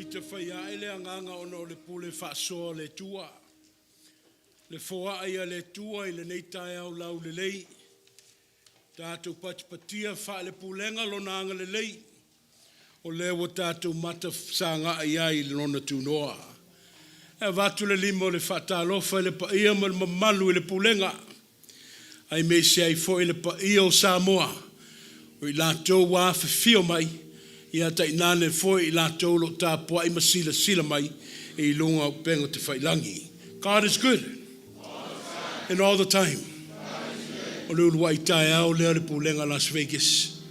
Fita faiae le agaga ona o le pule faasoa o le Atua. Le foai a le Atua i lenei taeao laulelei, tatou patipatia faalepulega Lona agalelei, o lea ua tatou matafesagai ai i Lona tunoa. E avatu le lima o le faatalofa i le paia ma le mamalu i le pulega, aemaise ai foi le paia o Samoa, o i latou ua afifio mai, ia tainane foi i latou o lo o tapuai ma silasila mai i luga o upega tafailagi. God is good and all the time. O le uluai taeao lea o le pulega Las Vegas,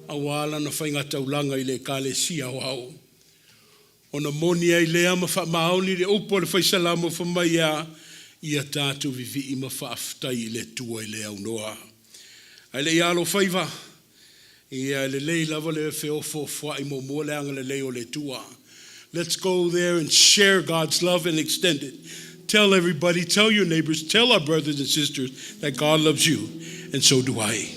aua lana faigataulaga i le Ekalesia Aoao. Ona moni ai lea ma faamaoni le upu a le Fai Salamo fai mai a, ia tatou vivii ma faafetai i le Atua i le aunoa. Ae le i alo faiva, ia lelei lava le feofoofoai muamua le agalelei o le Atua. Let's go there and share God's love and extend it. Tell everybody, tell your neighbors, tell our brothers and sisters that God loves you, and so do I.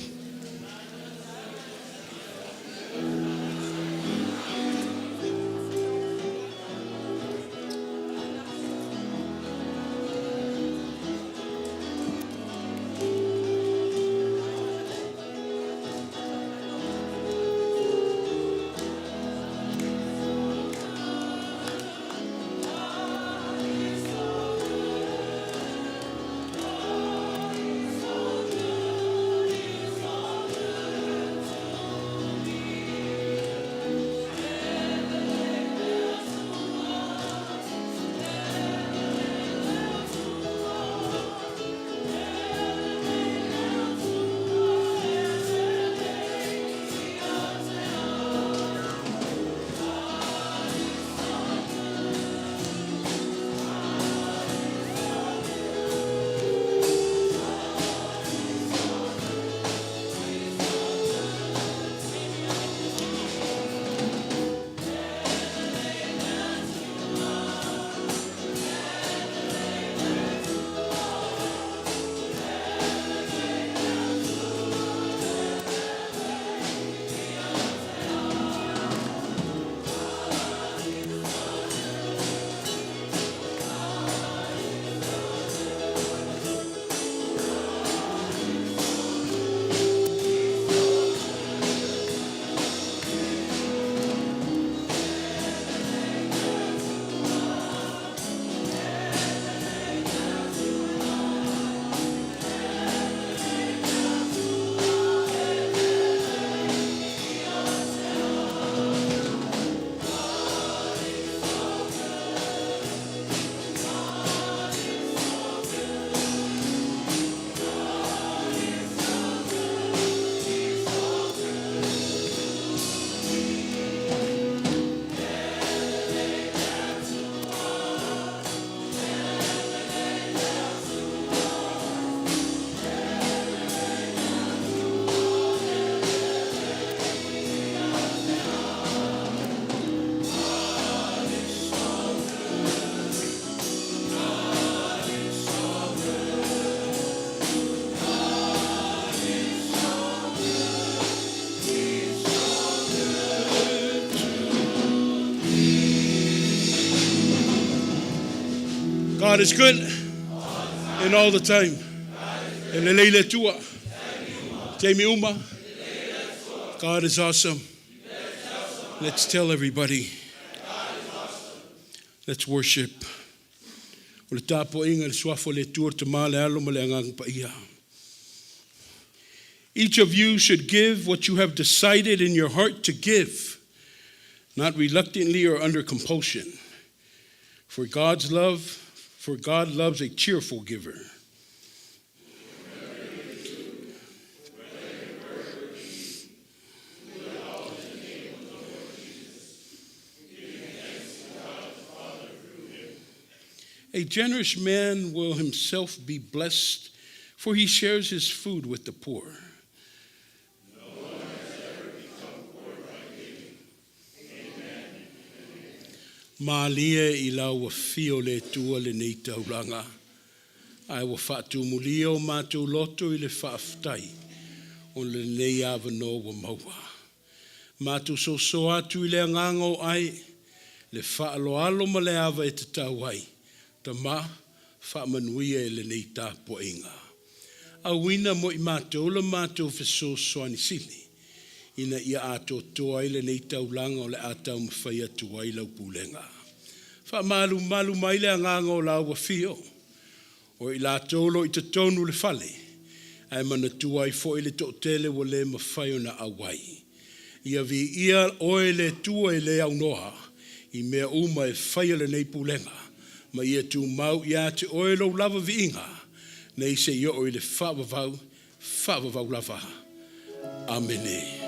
God is good and all the time. E lelei le Atua. Taimi uma. God is awesome. Let's tell everybody. Let's worship. O le tapuaiga i le suafa o le Atua, le Tama, le Alo ma le Agaga Paia. Each of you should give what you have decided in your heart to give, not reluctantly or under compulsion. For God loves a cheerful giver. A generous man will himself be blessed, for he shares his food with the poor. Malie i lau afio le Atua lenei taulaga. Ae ua faatumulia o matou loto i le faafetai o lenei avanoa ua maua. Matou soso atu i le agaga o ai, le faaaloalo ma le ava e tatau ai. Tama, faamanuia i lenei tapuaiga. Auina mo i matou la matou fesoasoani sili, ina ia atoatoa ai lenei taulaga o le a taumafai atu ai lau pulega. Faamalumalu mai le agaga o lau afio, o i latou o lo o i totonu o le fale, ae manatua ai foi le toatele ua le mafai ona auai. Ia viia oe le Atua e le aunoa i mea uma e faia lenei pulega, ma ia tumau ia te oe lou lava viiga, nei seia oo i le faavavau, faavavau lava. Amene.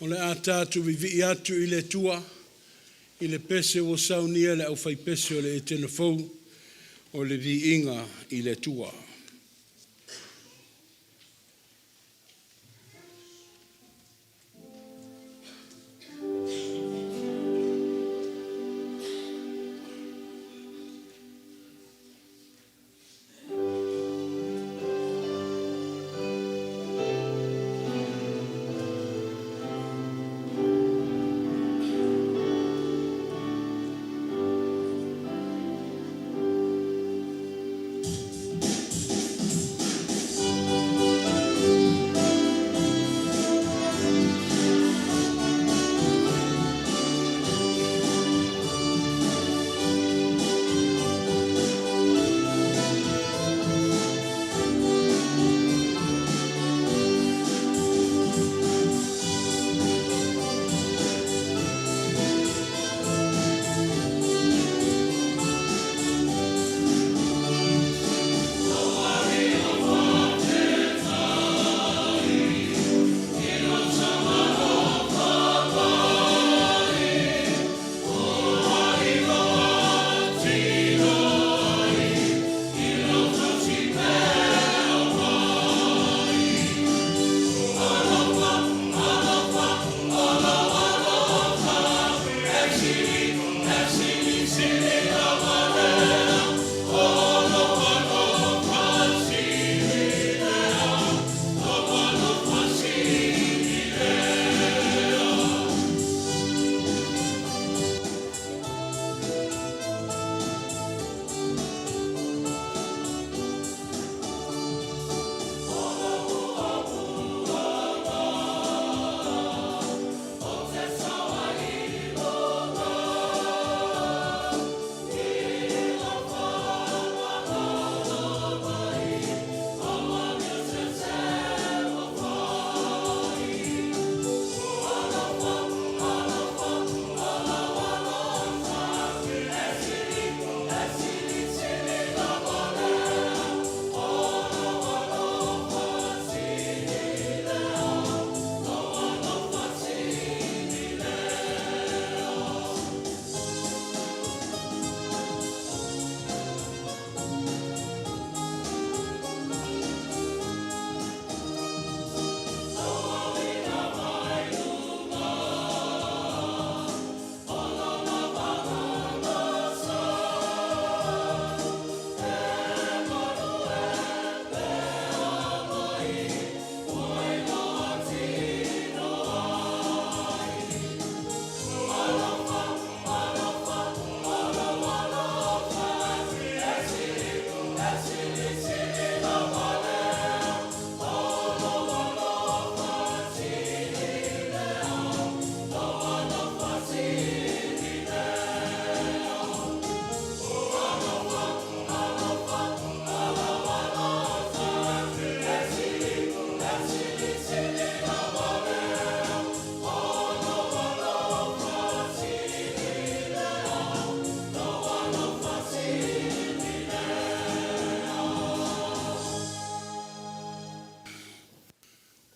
O le a tatou vivii atu i le Atua i le pese ua saunia e le aufaipese o le Etena Fou, o le viiga i le Atua.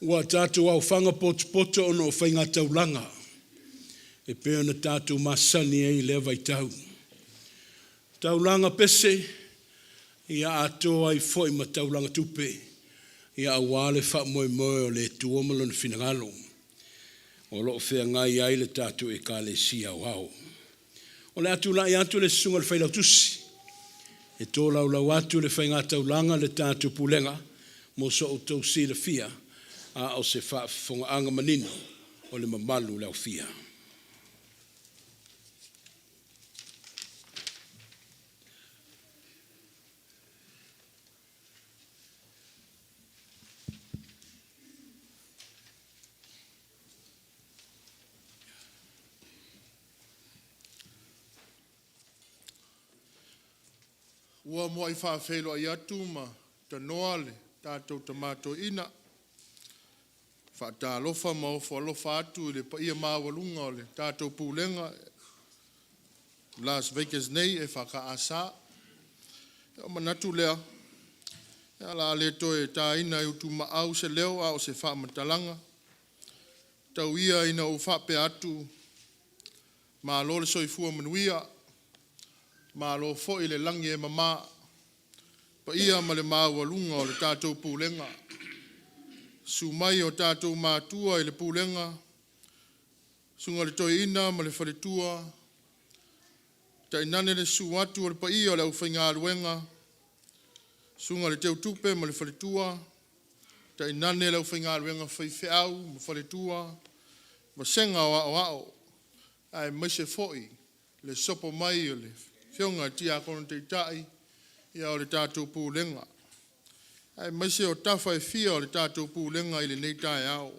Ua tatou aofaga potopoto ona o faigataulaga e pei ona tatou masani ai i lea vaitau. Taulaga pese, ia atoa ai foi ma taulaga tupe, ia aua le faamoemoe o le Atua ma Lona finagalo o lo o feagai ai le tatou Ekalesia Aoao. O le a tulai atu le susuga i le Failautusi e tolaulau atu le faigataulaga a le tatou Pulega mo so outou silafia, a o se faafofogaaga manino o le mamalu o le aofia. Ua muai faafeiloai atu ma tanoa le tatou Tama Toeaina, faatalofa ma ofo alofa atu i le paia maualuga o le tatou Pulega i Las Vegas nei EFKS. Ona manatu lea, o le a le toe taina i utumaau se leo a o se faamatalaga, tau ia ina ou faapea atu, malo le soifua manuia, malo foi le lagi e mama, paia ma le maualuga o le tatou pulega. Susu mai o tatou matua i le pulega, susuga i le toeaina ma le faletua, tainane le susu atu o le paia o le aufaigaluega, susuga i le teutupe ma le faletua, tainane le aufaigaluega faifeau ma faletua, vasega o aoao aemaise foi le sopo mai o le afioga i le tiakono taitai o le tatou pulega, aemaise o tafa e fia o le tatou pulega i lenei taeao.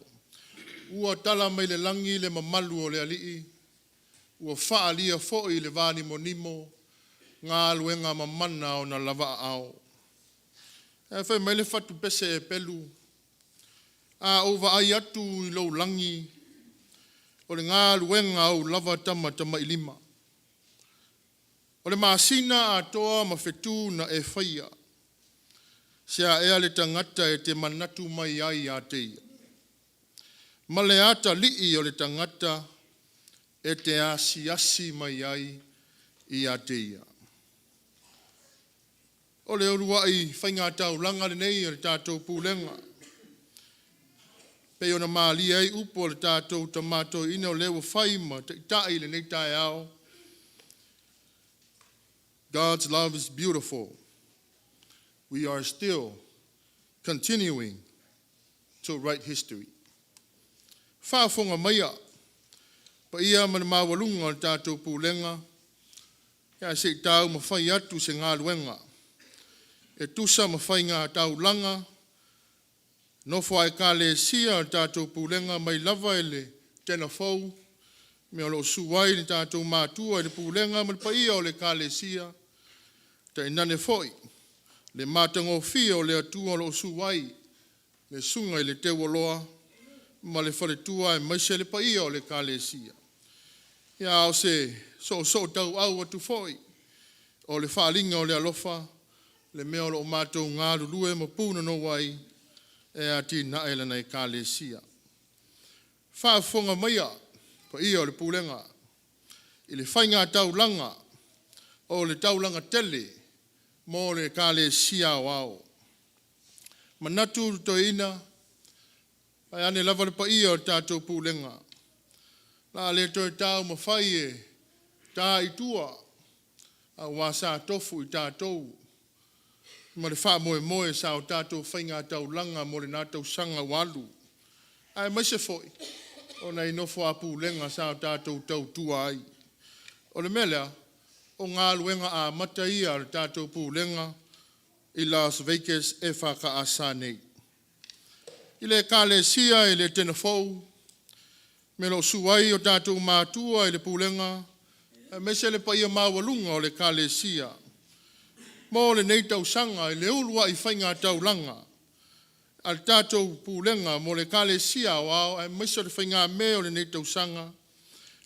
Ua tala mai le lagi le mamalu o le Alii, ua faaalia foi i le vanimonimo galuega mamana a Ona lava aao. Ae fai mai le fatupese Epelu, “A ou vaai atu i lou lagi, o le galuega a ou lava tamatamailima. O le masina atoa ma fetu na e faia, se a ea le tagata e te manatu mai ai ia te ia, ma le atalii o le tagata e te asiasi mai ai ia te ia.” O le uluai faigataulaga lenei a le tatou Pulega, e pei ona malie ai upu a le tatou tama toeaina o le ua fai ma taitai i lenei taeao. God's love is beautiful. We are still continuing to write history. Faafofoga maia, paia ma le maualuga o le tatou pulega, ae se i taumafai atu se galuega e tusa ma faiga taulaga, nofo a ekalesia a le tatou pulega mai lava i le Tenafou me o lo o susu ai le tatou matua i le pulega ma le paia o le ekalesia, tainane foi le matagofie o le Atua o lo o susu ai le susuga i le Teualoa ma le faletua aemaise le paia o le ekalesia. Ia a o se soosoo tauau atu foi o le faaaliga o le alofa le mea o lo o matou galulue ma punonou ai e atinae lana ekalesia. Faafofoga maia paia o le pulega i le faigataulaga o le taulaga tele mo le Ekalesia Aoao. Manatu le toeaina, vaeane lava le paia o le tatou pulega, o le a le toe taumafai e ta i tua aua sa tofu i tatou ma le faamoemoe sa o tatou faigataulaga mo lena tausaga ua alu, aemaise foi o nai nofo a pulega sa o tatou tautua ai. O le mea lea, o galuega amata ia a le tatou Pulega i Las Vegas EFKS nei. I le Ekalesia i le Tenafou me o lo o susu ai o tatou matua i le pulega aemaise le paia maualuga o le Ekalesia mo lenei tausaga i le uluai faigataulaga a le tatou Pulega mo le Ekalesia Aoao aemaise o le faigamea o lenei tausaga.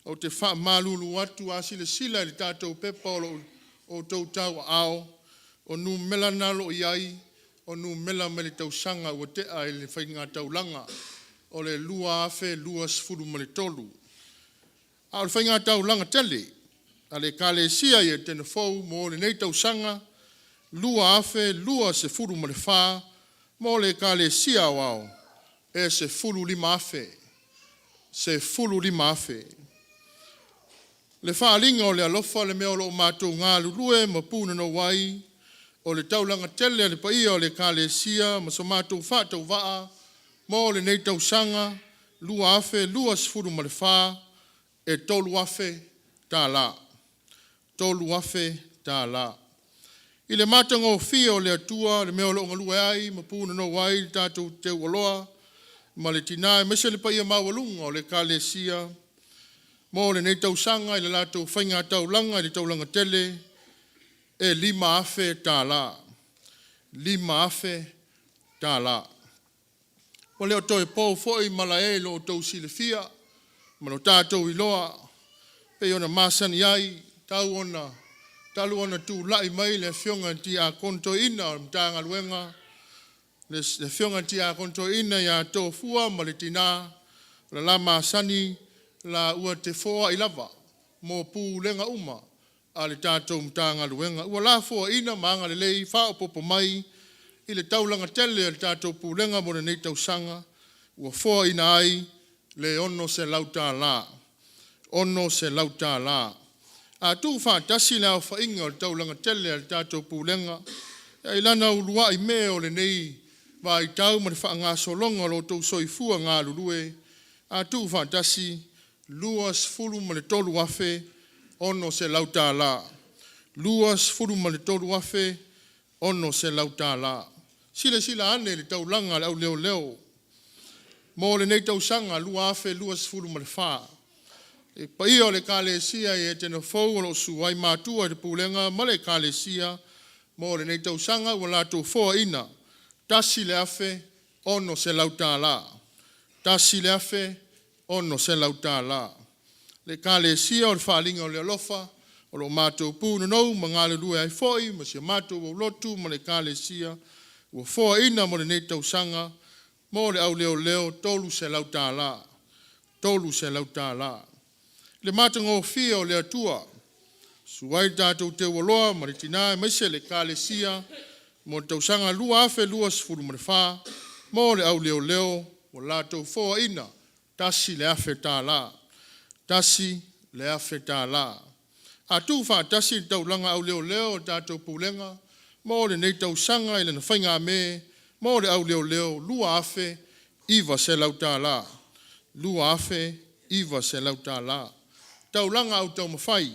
Ou te faamalulu atu, a silasila i le tatou pepa o lo o outou tauaao, o numera na o lo o i ai. o numera mai le tausaga ua tea i le faigataulaga o le 2023. A o le faigataulaga tele a le Ekalesia i Etena Fou mo lenei tausaga 2024 mo le Ekalesia Aoao, e $15,000. $15,000. Le faaaliga o le alofa le mea o lo o matou galulue ma punonou ai, o le taulaga tele a le paia o le Ekalesia ma so matou faatauvaa mo lenei tausaga 2024, e $3,000. $3,000. I le matagofie o le Atua le mea o lo o galue ai ma punonou ai le tatou teualoa ma le tina aemaise le paia maualuga o le Ekalesia mo lenei tausaga i le latou faigataulaga i le taulaga tele e $5,000. $5,000. Ua le o toe po foi malae i lo outou silafia ma lo tatou iloa pei ona masani ai, tau ona talu ona tulai mai le afioga i le Tiakono Toeaina o le Matagaluega, le afioga i le Tiakono Toeaina ia Tofua ma le tina, o le la masani laua te foai lava mo pulega uma a le tatou Matagaluega. Ua lafoaiina ma agalelei faaopoopo mai i le taulaga tele a le tatou Pulega mo lenei tausaga, ua foaina ai le $600. $600. A tuufaatasi le aofaiga o le taulaga tele a le tatou Pulega i lana uluai me o lenei vaitau ma le faagasologa o lo outou soifua galulue, a tuufaatasi, e $23,600. $23,600. Silasila ane i le taulaga a le au leoleo mo lenei tausaga 2024. Le paia o le Ekalesia i Etena Fou o lo o susu ai Matua i le Pulega ma le Ekalesia mo lenei tausaga ua latou foaina $1,600. $1,600. Le Ekalesia o le Faaaliga o le Alofa o lo o matou punonou ma galulue ai foi ma si a matou aulotu ma le Ekalesia ua foaina mo lenei tausaga mo le au leoleo $300. $300. Le matagofie o le Atua, susu ai le tatou teualoa ma le tina aemaise le Ekalesia mo le tausaga 2024 mo le au leoleo ua latou foaina $1,000. $1,000. A tuufaatasi le taulaga au leoleo a le tatou Pulega mo lenei tausaga i lana faigame mo le au leoleo $2,900. $2,900. Taulaga au taumafai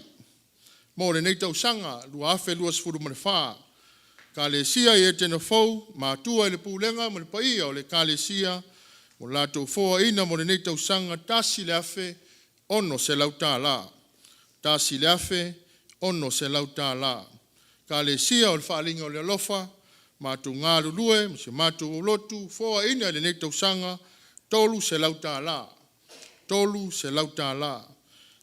mo lenei tausaga 2024, Ekalesia i Etena Fou, Matua i le Pulega ma le paia o le Ekalesia ua latou foaina mo lenei tausaga $1,600. $1,600. Ekalesia o le Faaaliga o le Alofa, matou galulue ma si a matou aulotu, foaina i lenei tausaga $300. $300.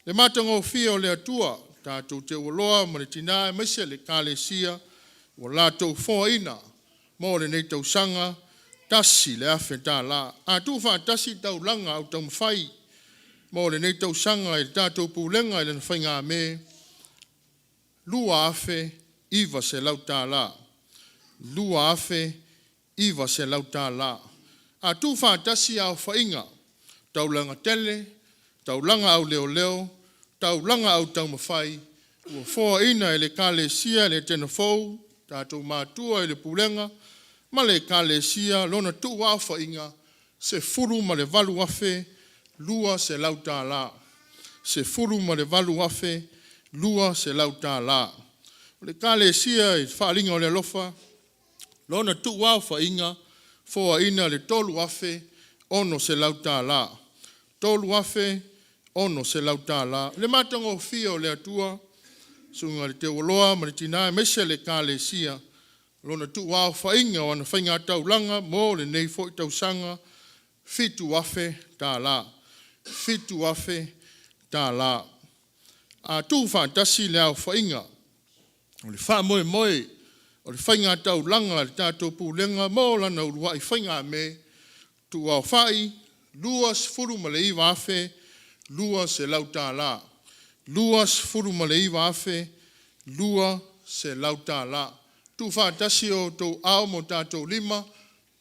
Le matagofie o le Atua, tatou teualoa ma le tina aemaise le Ekalesia ua latou foaina mo lenei tausaga $1,000. A tuufaatasi taulaga au taumafai mo lenei tausaga i le tatou Pulega i lana faigame, $2,900. $2,900. A tuufaatasi aofaiga, taulaga tele, taulaga au leoleo, taulaga au taumafai ua foaina e le Ekalesia le Etena Fou, tatou matua i le pulega ma le Ekalesia lona tuuaofaiga $18,200. $18,200. O le Ekalesia i le Faaaliga o le Alofa, lona tuuaofaiga, foaina le $3,600. $3,600. Le matagofie o le Atua, susuga i le Teualoa ma le tina aemaise le Ekalesia, lona tuuaofaiga o ana faigataulaga mo lenei foi tausaga, $7,000. $7,000. A tuufaatasi le aofaiga o le faamoemoe O le faigataulaga a le tatou Pulega mo lana uluai faigamea tuuaofai $29,200. $29,200. Tuufaatasi o outou aao ma o tatou lima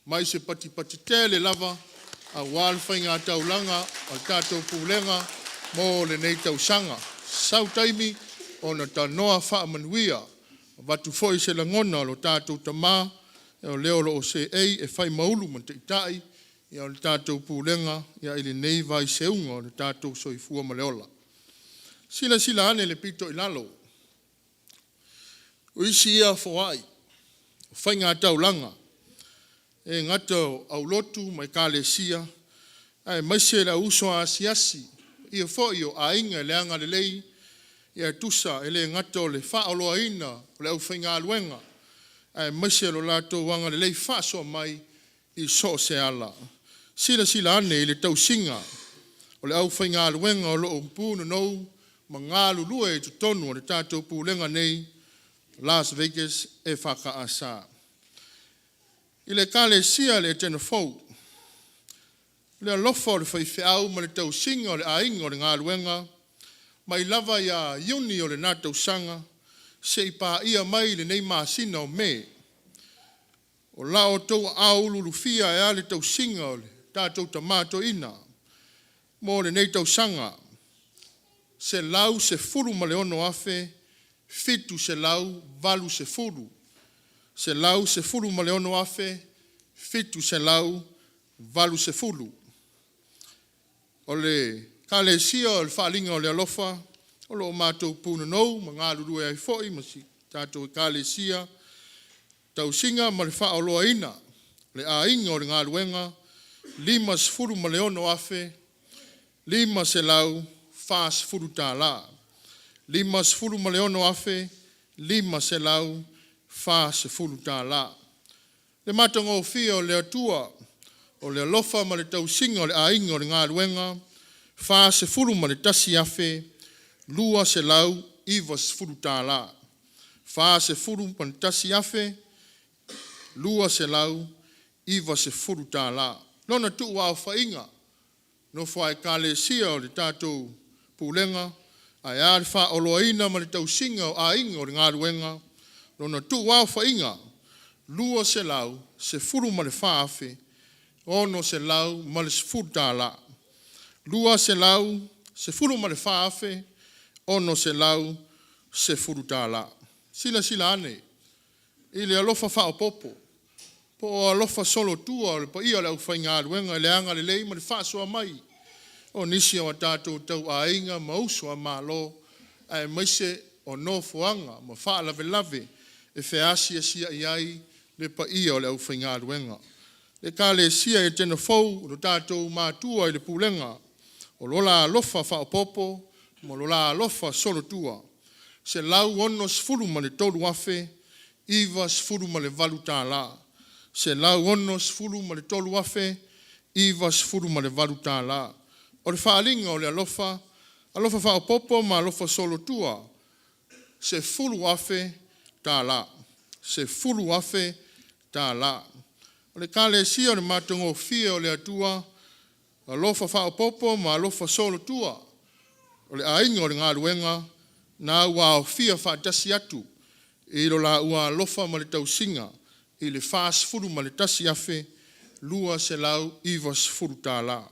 mai se patipati tele lava aua le faigataulaga a le tatou Pulega mo lenei tausaga. Sau taimi ona tanoa faamanuia, avatu foi se lagona o lo tatou tama o le o lo o seei e fai ma ulu ma taitai o le tatou Pulega i lenei vaiseuga o le tatou soifua ma le ola. Silasila ane i le pito i lalo, o isi ia foai, o faigataulaga, e le gata o aulotu ma ekalesia, aemaise le au uso asiasi ia foi o aiga i le agalelei e tusa e le gata o le faaoloaina o le aufaigaluega, aemaise o lo latou agalelei faasoa mai i so o se ala. Silasila ane i le tausiga o le aufaigaluega o lo o punonou ma galulue i totonu o le tatou pulega nei, Las Vegas EFKS. I le Ekalesia a le Etena Fou, le alofa o le faifeau ma le tausiga o le aiga o le galuega, mai lava ia Iuni o lena tausaga seia paia mai lenei masina o Me, o la outou aao ululufia ai lava le tausiga o le tatou tama toeaina mo lenei tausaga, $116,780, $116,780. O le Ekalesia o le Faaaliga o le Alofa, o lo o matou punonou ma galulue ai foi ma si tatou Ekalesia, tausiga ma le faaoloaina o le aiga o le galuega, $56,540, $56,540. Le matagofie o le Atua o le alofa ma le tausiga o le aiga o le galuega, $41,290, $41,290. Lona tuuaofaiga, nofo a ekalesia o le tatou pulega, ae a le faaoloaina ma le tausiga o aiga o le galuega, lona tuuaofaiga, $214,610, $214,610. Silasila ane i le alofa faaopoopo po o alofa solotua o le paia o le aufaigaluega i le agalelei ma le faasoa mai o nisi o a tatou tauaiga ma uso a Malo, aemaise o nofoaga ma faalavelave e feasiasiai ai le paia o le aufaigaluega. Le Ekalesia Etena Fou, o tatou matua i le pulega, o lo la alofa faaopoopo ma lo la alofa solotua, $163,098, $163,098. O le faaaliga o le alofa, alofa faaopoopo ma alofa solotua, $10,000, $10,000. O le Ekalesia o le Matagofie o le Atua, alofa faaopoopo ma alofa solotua o le aiga o le galuega, na ua aofia faatasi atu i lo la ua alofa ma le tausiga i le $41,290.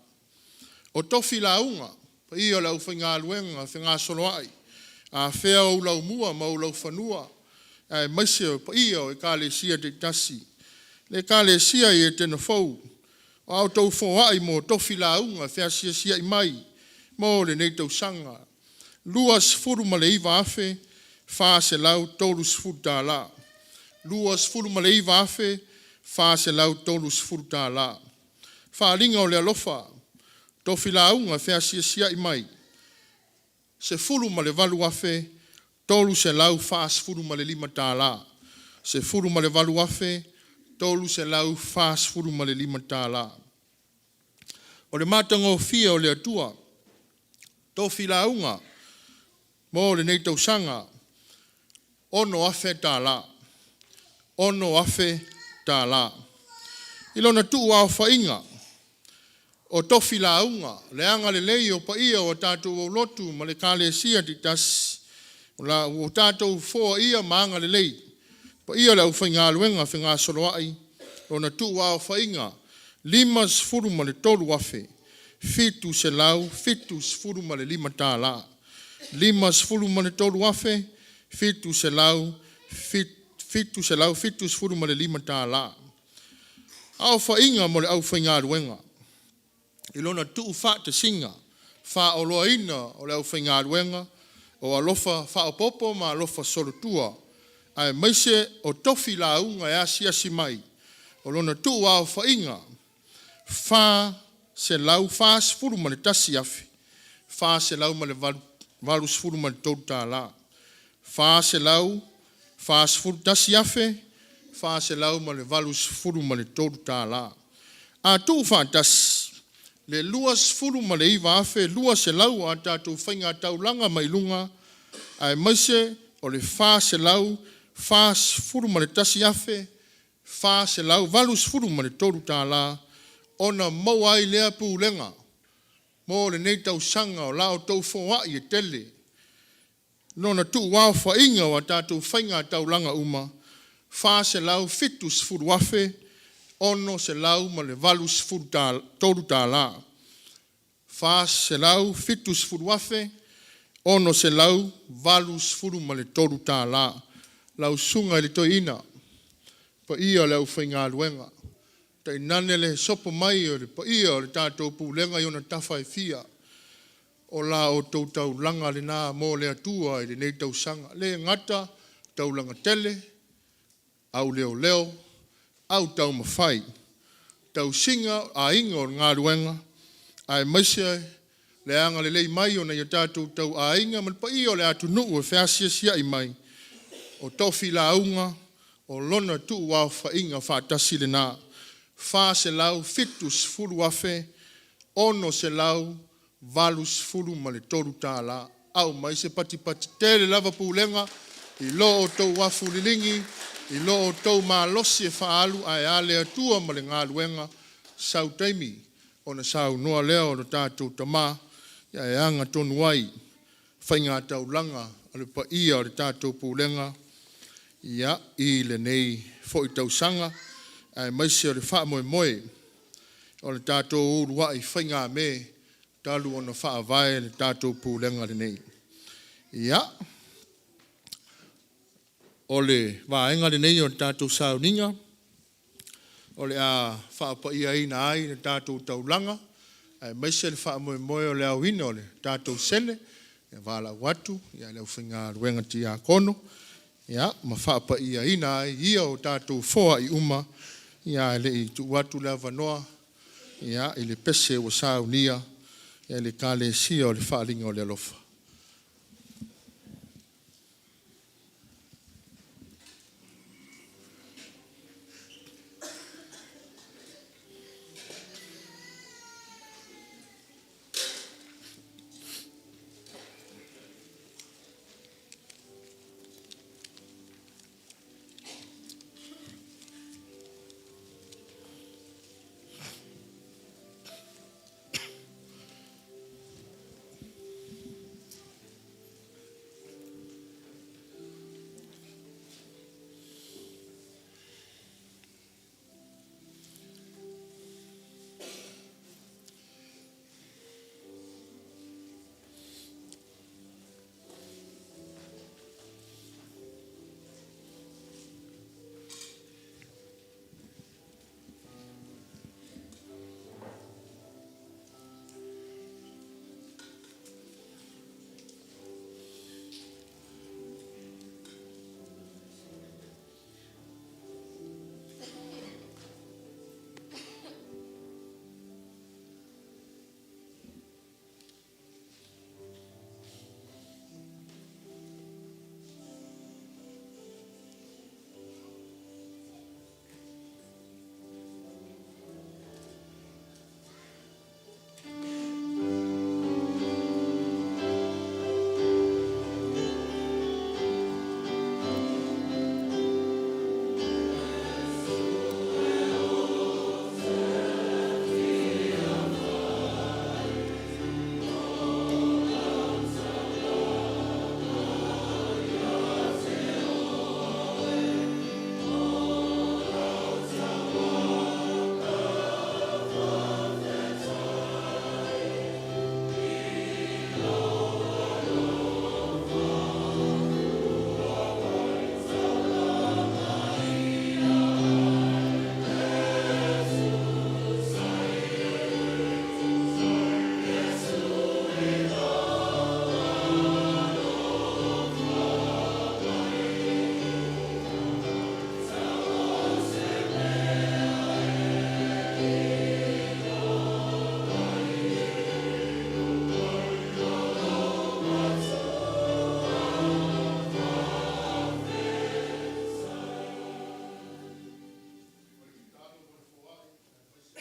O tofi lauga, paia o le aufaigaluega fegasoloai, afea ou laumua ma ou laufanua, aemaise o paia o ekalesia taitasi. Le ekalesia i Etena Fou, o a outou foai mo tofi lauga feasiasiai mai mo lenei tausaga, $29,430, $29,430. Faaaliga o le alofa, tofi lauga feasiasiai mai, $18,345, $18,345. O le matagofie o le Atua, tofi lauga mo lenei tausaga, $6,000. $6,000. I lona tuuaofaiga o tofi lauga, le agalelei o paia o tatou aulotu ma le Ekalesia taitasi, o la ua tatou foaia ma agalelei paia o le aufaigaluega fegasoloai, ona tuuaofaiga $53,775. $53,775. Aofaiga mo le aufaigaluega i lona tuufaatasiga faaoloaina o le aufaigaluega o alofa faaopoopo ma alofa solotua aemaise o tofi lauga e asiasi mai, o lona tuuaofaiga $441,483. $441,483. A tuufaatasi le $29,200 a tatou faiga taulaga mai luga aemaise o le $441,483 ona maua ai lea pulega mo lenei tausaga o la outou foai e tele lona tuuaofaiga o a tatou faiga taulaga uma $470,683. $470,683. Lau Susuga i le Toeaina, paia o le aufaigaluega, tainane le sopo mai o le paia o le tatou pulega i ona tafa e fia, o la outou taulaga lena mo le Atua i lenei tausaga. E le gata taulaga tele, au leoleo, au taumafai, tausiga o aiga o le galuega, aemaise le agalelei mai o nai o tatou tauaiga ma le paia o le atunuu e feasiasiai mai, o tofi lauga o lona tuuaofaiga faatasi lena, $470,683. Aumai se patipati tele lava pulega i lo outou afu liligi, i lo outou malosi e faaalu ae a le Atua ma le galuega, sau taimi ona saunoa lea o le tatou Tama e ana tonu ai faigataulaga a le paia o le tatou pulega i lenei foi tausaga aemaise o le faamoemoe o le tatou uluai faigamē talu ona faavae le tatou pulega lenei. Ia, o le vaega lenei o le tatou sauniga o le a faapaiaina ai le tatou taulaga aemaise le faamoemoe o le aoina o le tatou sele e valaau atu i le aufaigaluega tiakono ma faapaiaina ai ia o tatou foai uma ae le i tuu atu le avanoa i le pese ua saunia e le Ekalesia o le Faaaliga o le Alofa.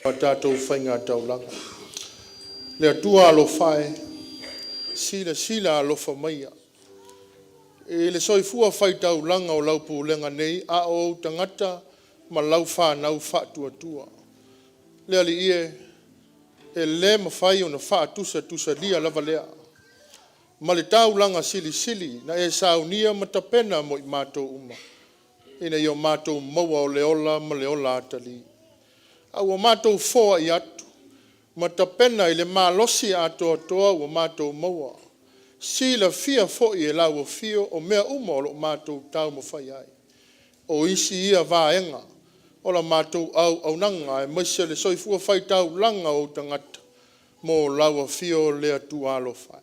A tatou faigataulaga. Le Atua alofa e, silasila alofa maia i le soifua faitaulaga o lau pulega nei, a o ou tagata ma lau fanau faatuatua. Le Alii e, e le mafai ona faatusatusalia lava lea ma le taulaga silisili na e saunia ma tapena mo i matou uma, ina ia o matou maua o le ola ma le ola atalii. A ua matou foai atu ma tapena i le malosi atoatoa ua matou maua, silafia foi e lau Afio o mea uma o lo o matou taumafai ai. O isi ia vaega o la matou auaunaga aemaise o le soifua faitaulaga o ou tagata mo lau Afio le Atua alofa.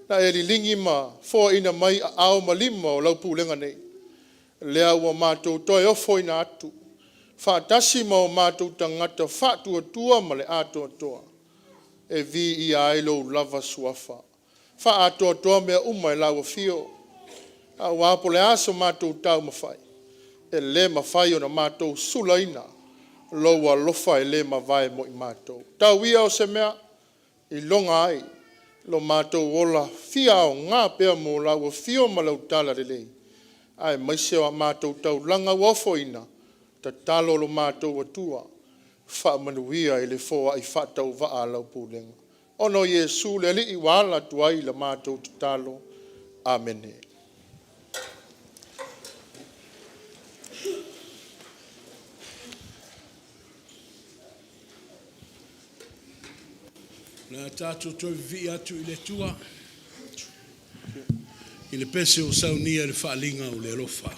Na e liligi ma foaina mai aao ma lima o lau pulega nei, lea ua matou toe ofoina atu faatasi ma o matou tagata faatuatua ma le atoatoa e viia ai lou lava Suafa. Faaatoatoa mea uma i lau Afio, aua po o le a so matou taumafai, e le mafai ona matou sulaina lou alofa e le mavae mo i matou. Tau ia o se mea iloga ai lo matou ola fia aoga pea mo lau afio ma lau talalelei, aemaise o a matou taulaga ua ofoina, tatalo lo matou Atua, faamanuia i le foai faatauvaa a lau pulega, ona o Iesu le Alii ua ala atu ai la matou tatalo. Amene. O le a tatou toe vivii atu i le Atua i le pese ua saunia i le faaliga o le alofa.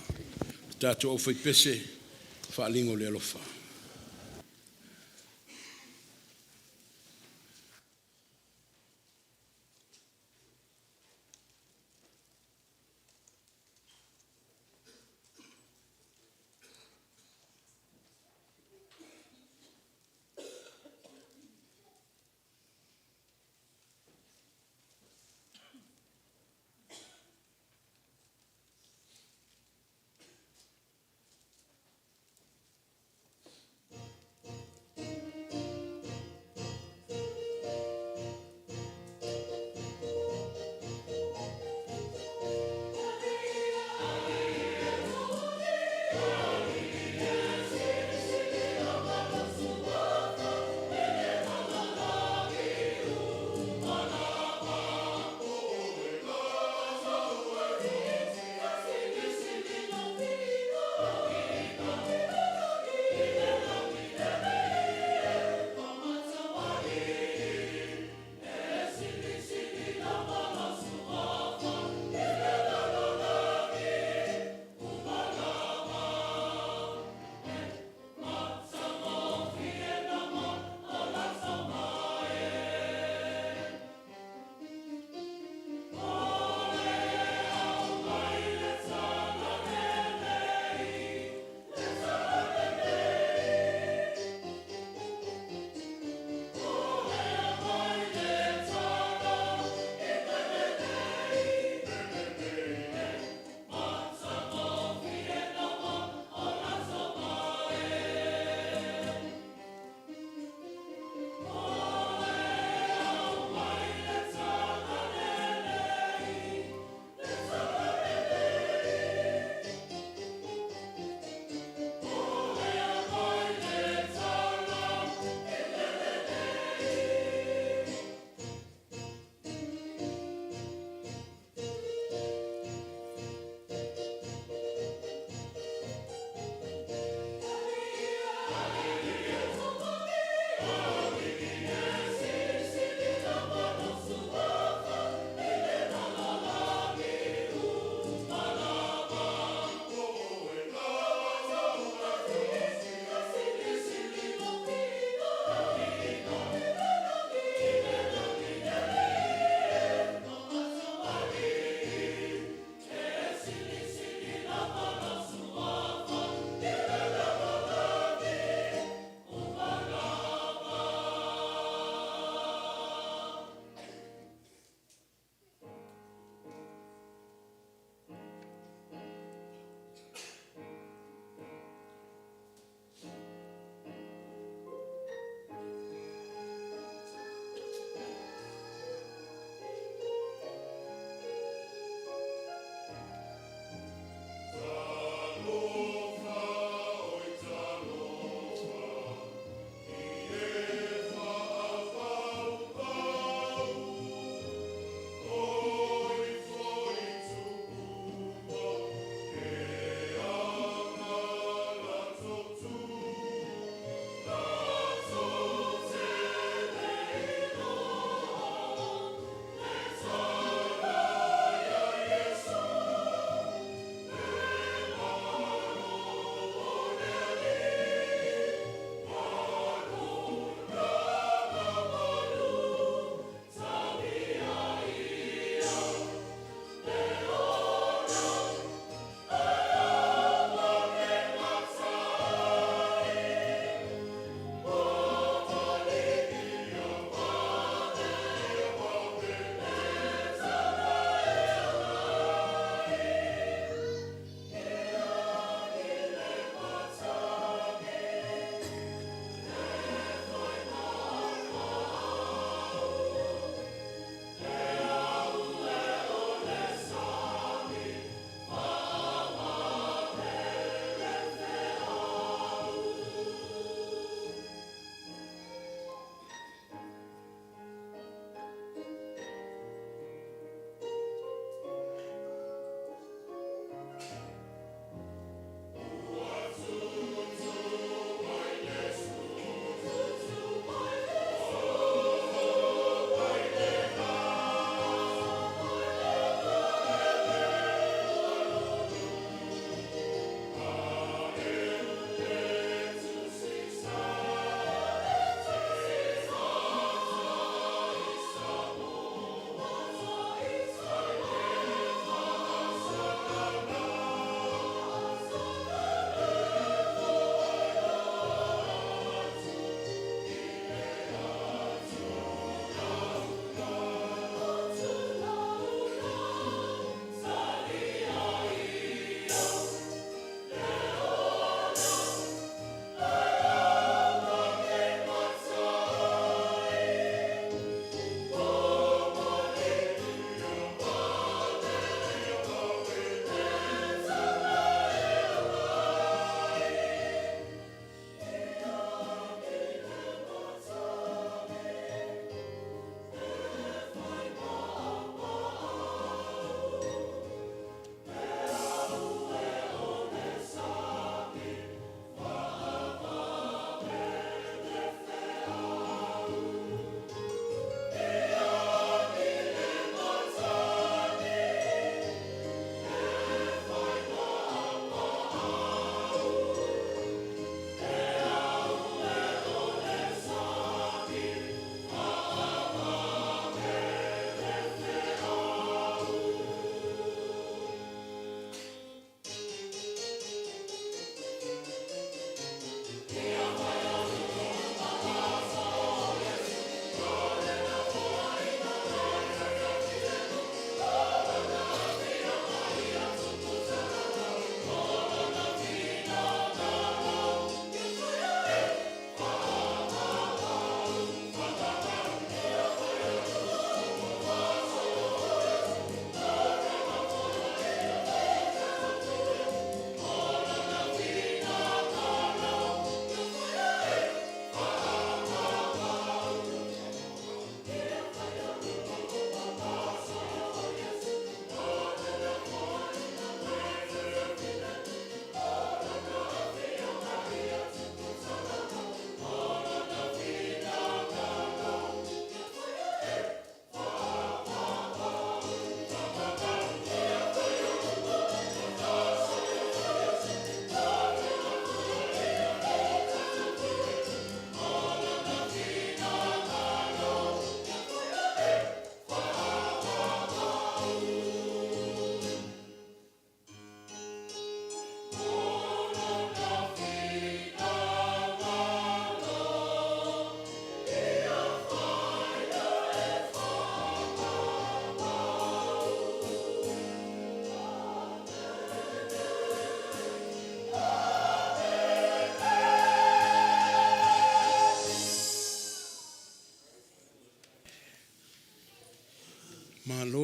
Le tatou aufaipese, faaliga o le alofa.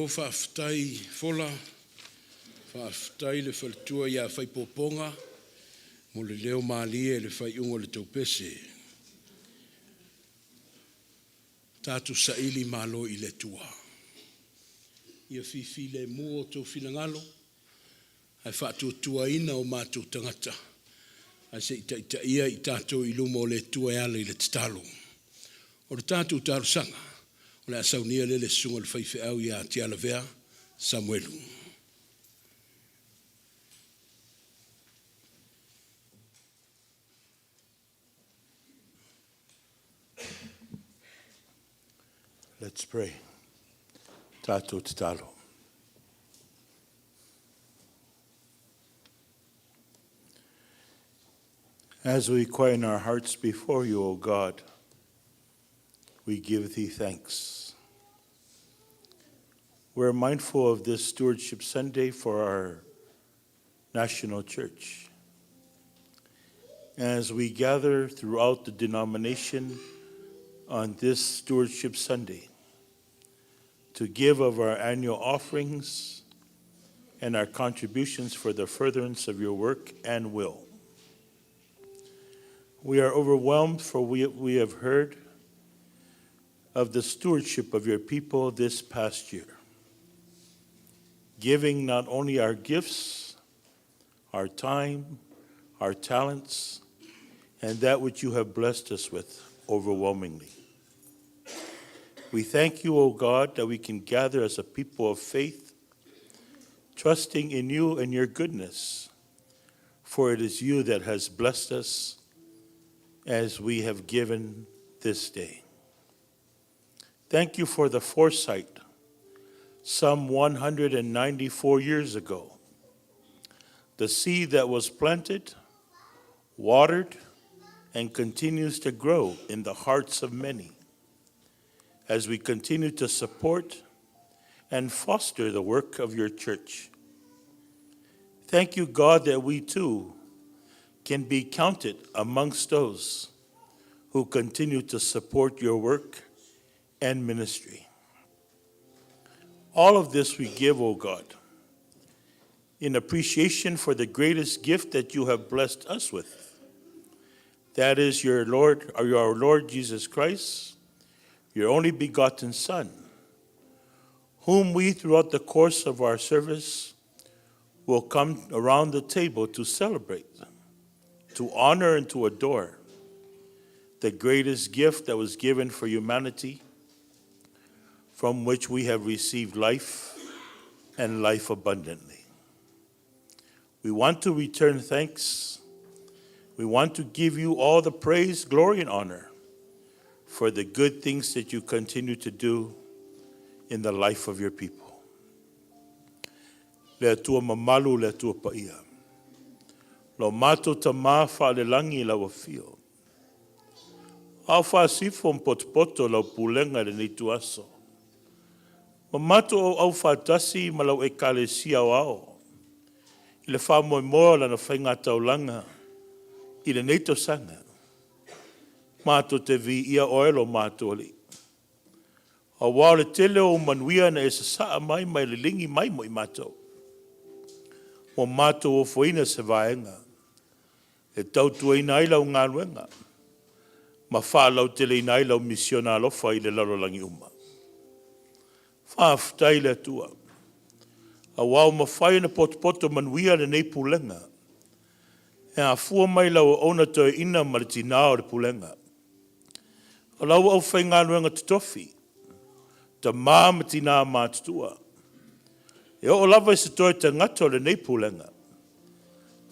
Malo faafetai Fola, faafetai le faletua ia Faipuopuoga mo le leo malie i le faaiuga o le tou pese. Tatou saili malo i le Atua. Ia fifilemu outou finagalo ae faatuatuaina o matou tagata ae se i taitaia i tatou i luma o le Atua e ala i le tatalo. O le tatou talosaga, o le a saunia lea e le susuga i le faifeau ia Tialavea Samuelu. Let's pray. Tatou tatalo. As we quieten our hearts before you, O God, we give thee thanks. We're mindful of this Stewardship Sunday for our national church. As we gather throughout the denomination on this Stewardship Sunday to give of our annual offerings and our contributions for the furtherance of your work and will. We are overwhelmed, for we have heard of the stewardship of your people this past year, giving not only our gifts, our time, our talents, and that which you have blessed us with overwhelmingly. We thank you, O God, that we can gather as a people of faith, trusting in you and your goodness, for it is you that has blessed us as we have given this day. Thank you for the foresight some 194 years ago. The seed that was planted, watered, and continues to grow in the hearts of many as we continue to support and foster the work of your church. Thank you, God, that we too can be counted amongst those who continue to support your work and ministry. All of this we give, O God, in appreciation for the greatest gift that you have blessed us with. That is your Lord, or your Lord Jesus Christ, your only begotten Son, whom we throughout the course of our service will come around the table to celebrate, to honor and to adore the greatest gift that was given for humanity, from which we have received life and life abundantly. We want to return thanks. We want to give you all the praise, glory, and honor for the good things that you continue to do in the life of your people. Le Atua mamalu, le Atua paia. Lo matou Tama faalelagi i lau afio. Ao faasifo ma potopoto lau pulega i lenei ituaso. Ma matou auau faatasi ma lau Ekalesia aoao i le faamoemoe o lana faigataulaga i lenei tausaga. Matou te viia oe lo matou Alii. Aua o le tele o ou manuia na e sasaa mai ma e liligi mai mo i matou. Ua matou ofoina se vaega e tautuaina ai lau galuega ma faalauteleina ai lau misiona alofa i le lalolagi uma. Faafetai i le Atua, aua ua mafai ona potopoto manuia lenei pulega e afua mai lau auauna toeaina ma le tinā o le pulega. O lau aufaigaluega totofi, tamā ma tinā matutua, e oo lava i se toe tagata o lenei pulega.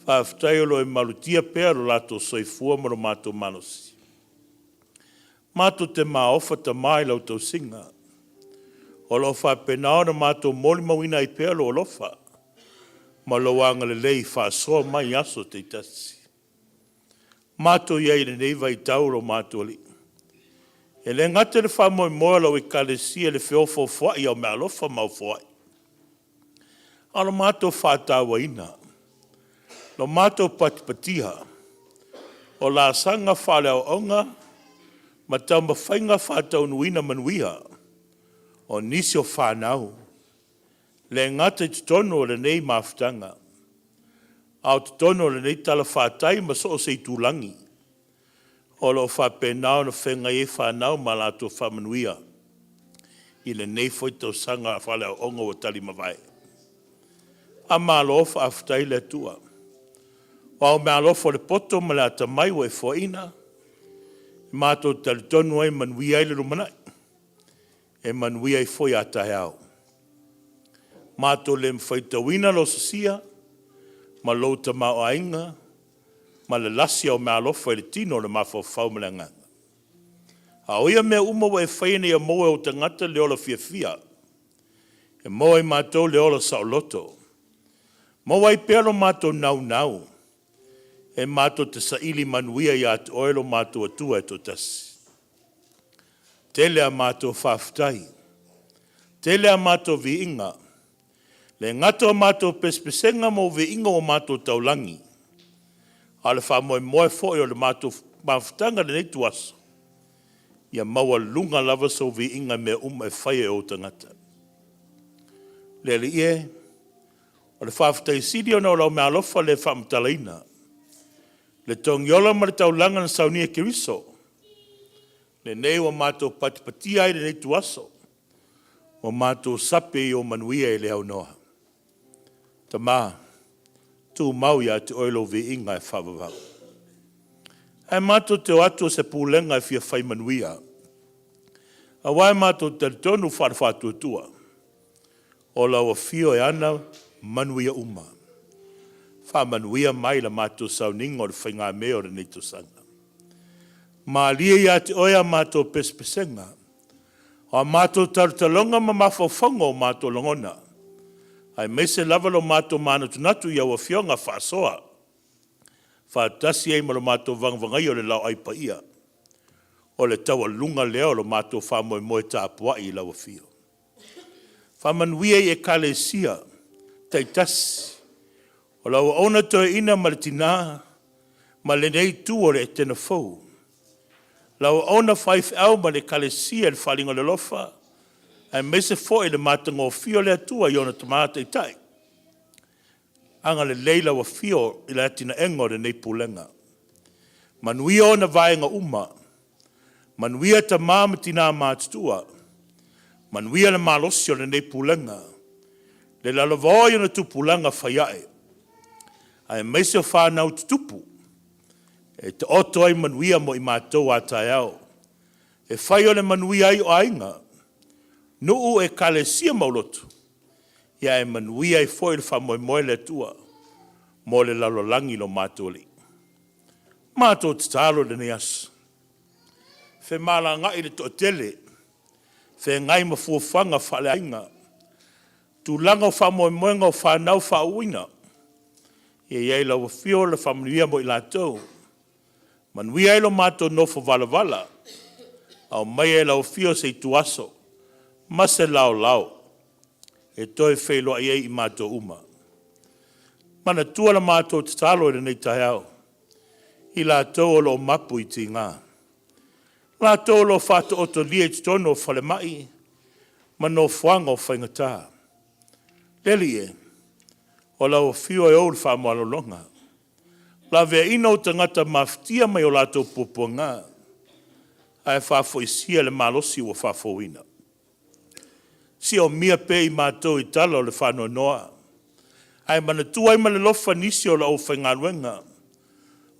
Faafetai o lo o e malutia pea lo latou soifua ma lo matou malosi. Matou te maofa Tama i lau tausiga. O lo o faapena ona matou molimauina ai pea lou alofa ma lou agalelei faasoa mai i aso taitasi. Matou i ai i lenei vaitau lo matou Alii. E le gata i le faamoemoe o lau Ekalesia i le feofoofoai o meaalofa ma ofoai, a o lo matou faatauaina, lo matou patipatia o laasaga faaleaoaoga ma taumafaiga faataunuuina manuia o nisi o fanau. Le gata i totonu o lenei mafutaga, a o totonu o lenei talafatai ma so o se itulagi, o lo o faapena ona feagai ai fanau ma latou faamanuia i lenei foi tausaga faaleaoaoga ua talimavae. Faamalo faafetai le Atua. O ao meaalofa o le poto ma le atamai ua e foaina, e matou te talitonu ai e manuia ai le lumanai, e manuia ai foi a taeao. Matou le faitauina lou sosia ma lou tamaoaiga ma le lasi o meaalofa i le tino o le mafaufau ma le agaga. A o ia mea uma ua e faia ina ia maua e ou tagata le ola fiafia, e maua e matou le ola saoloto, maua ai pea lo matou naunau e matou te saili manuia ia te Oe lo matou Atua e toatasi. Tele a matou faafetai, tele a matou viiga, le gata o matou pesepesega ma viiga o matou taulagi, a o le faamoemoe foi o le matou mafutaga i lenei ituaso, ia maualuga lava sou viiga i mea uma e faia e ou tagata. Le Alii e, o le faafetai sili ona o lau meaalofa le faamatalaina, le togiola ma le taulaga na saunia e Keriso, lenei ua matou patipatia ai lenei ituaso, ua matou sape i o manuia e le aunoa. Tama, tumau ia te oe lou viiga e faavavau. Ae matou te o atu o se pulega e fia fai manuia, aua e matou te talitonu faale-faatuatua, o lau afio e ana manuia uma. Faamanuia mai la matou sauniga o le faigamea o lenei tausaga. Malie ia te oe a matou pesepesega, o a matou talotaloga ma mafaufauga o matou lagona, aemaise lava lo matou manatunatu i au afioga faasoa, faatasi ai ma lo matou vagavagaia o le laoai paia, o le taualuga lea o lo matou faamoemoe tapuai i lau afio. Faamanuia i Ekalesia taitasi, o lau auauna toeaina ma le tina, ma lenei itu o le Etena fou, lau auauna faifeau ma le Ekalesia i le Faaaliga o le Alofa, aemaise foi le matagofie o le Atua i ona tama taitai. Agalelei lau afio i le atinaega o lenei pulega. Manuia ona vaega uma, manuia tama ma tina matutua, manuia le malosi o lenei pulega, le lalovaoa i ona tupulaga faiae, aemaise o fanau tutupu, e taoto ai manuia mo i matou a taeao. E fai o le manuia ai o aiga, nuu, ekalesia ma aulotu, ia e manuia ai foi le faamoemoe le Atua mo le lalolagi lo matou Alii. Matou tatalo i lenei aso, femalagai le toatele, feagai ma fuafuaga faaleaiga, tulaga o faamoemoega o fanau faauuina, ia i ai lau afio le faamanuia mo i latou, manuia ai lo matou nofo valavala, aumaia e lau afio se ituaso ma se laolao e toe feiloai ai i matou uma. Manatua la matou tatalo i lenei taeao, i latou o lo o mapu i tiga, latou o lo o faataotolia i totonu o falemai ma nofoaga o faigata. Le Alii e, o lau afio e ou le faamalologa, laveaiina o tagata mafatia mai o latou puapuaga, ae faafoisia le malosi ua faafouina. Siomia pea i matou i tala o le faanoanoa, ae manatua ai ma le alofa nisi o le aufaigaluega,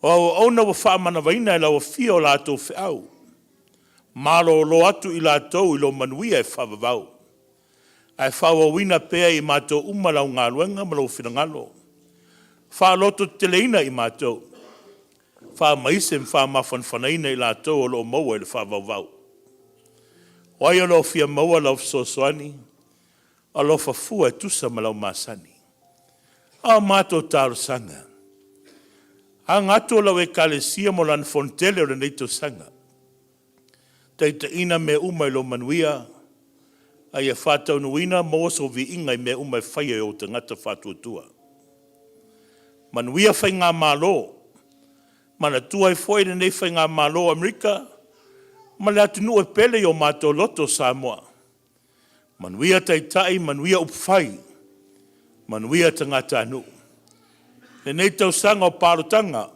o auauna ua faamanavaina e lau afio o latou feau, malolo atu i latou i lo manuia e faavavau, ae faaauauina pea i matou uma lau galuega ma lou finagalo, faalototeteleina i matou, faamaise ma faamafanafanaina i latou o lo o maua i le faavauvau. O ai o lo o fia maua lau fesoasoani, alofa fua e tusa ma lau masani. A o matou talosaga, aga atu o lau ekalesia mo lana fonotele o lenei tausaga, taitaiina mea uma i lou manuia, a ia faataunuuina maua sou viiga i mea uma e faia e ou tagata faatuatua. Manuia faigamalo, manatua ai foi lenei faigamalo o Amerika ma le atunuu e pele i o matou loto o Samoa. Manuia Taitai, manuia upufai. Manuia tagatanuu. Lenei tausaga o palotaga,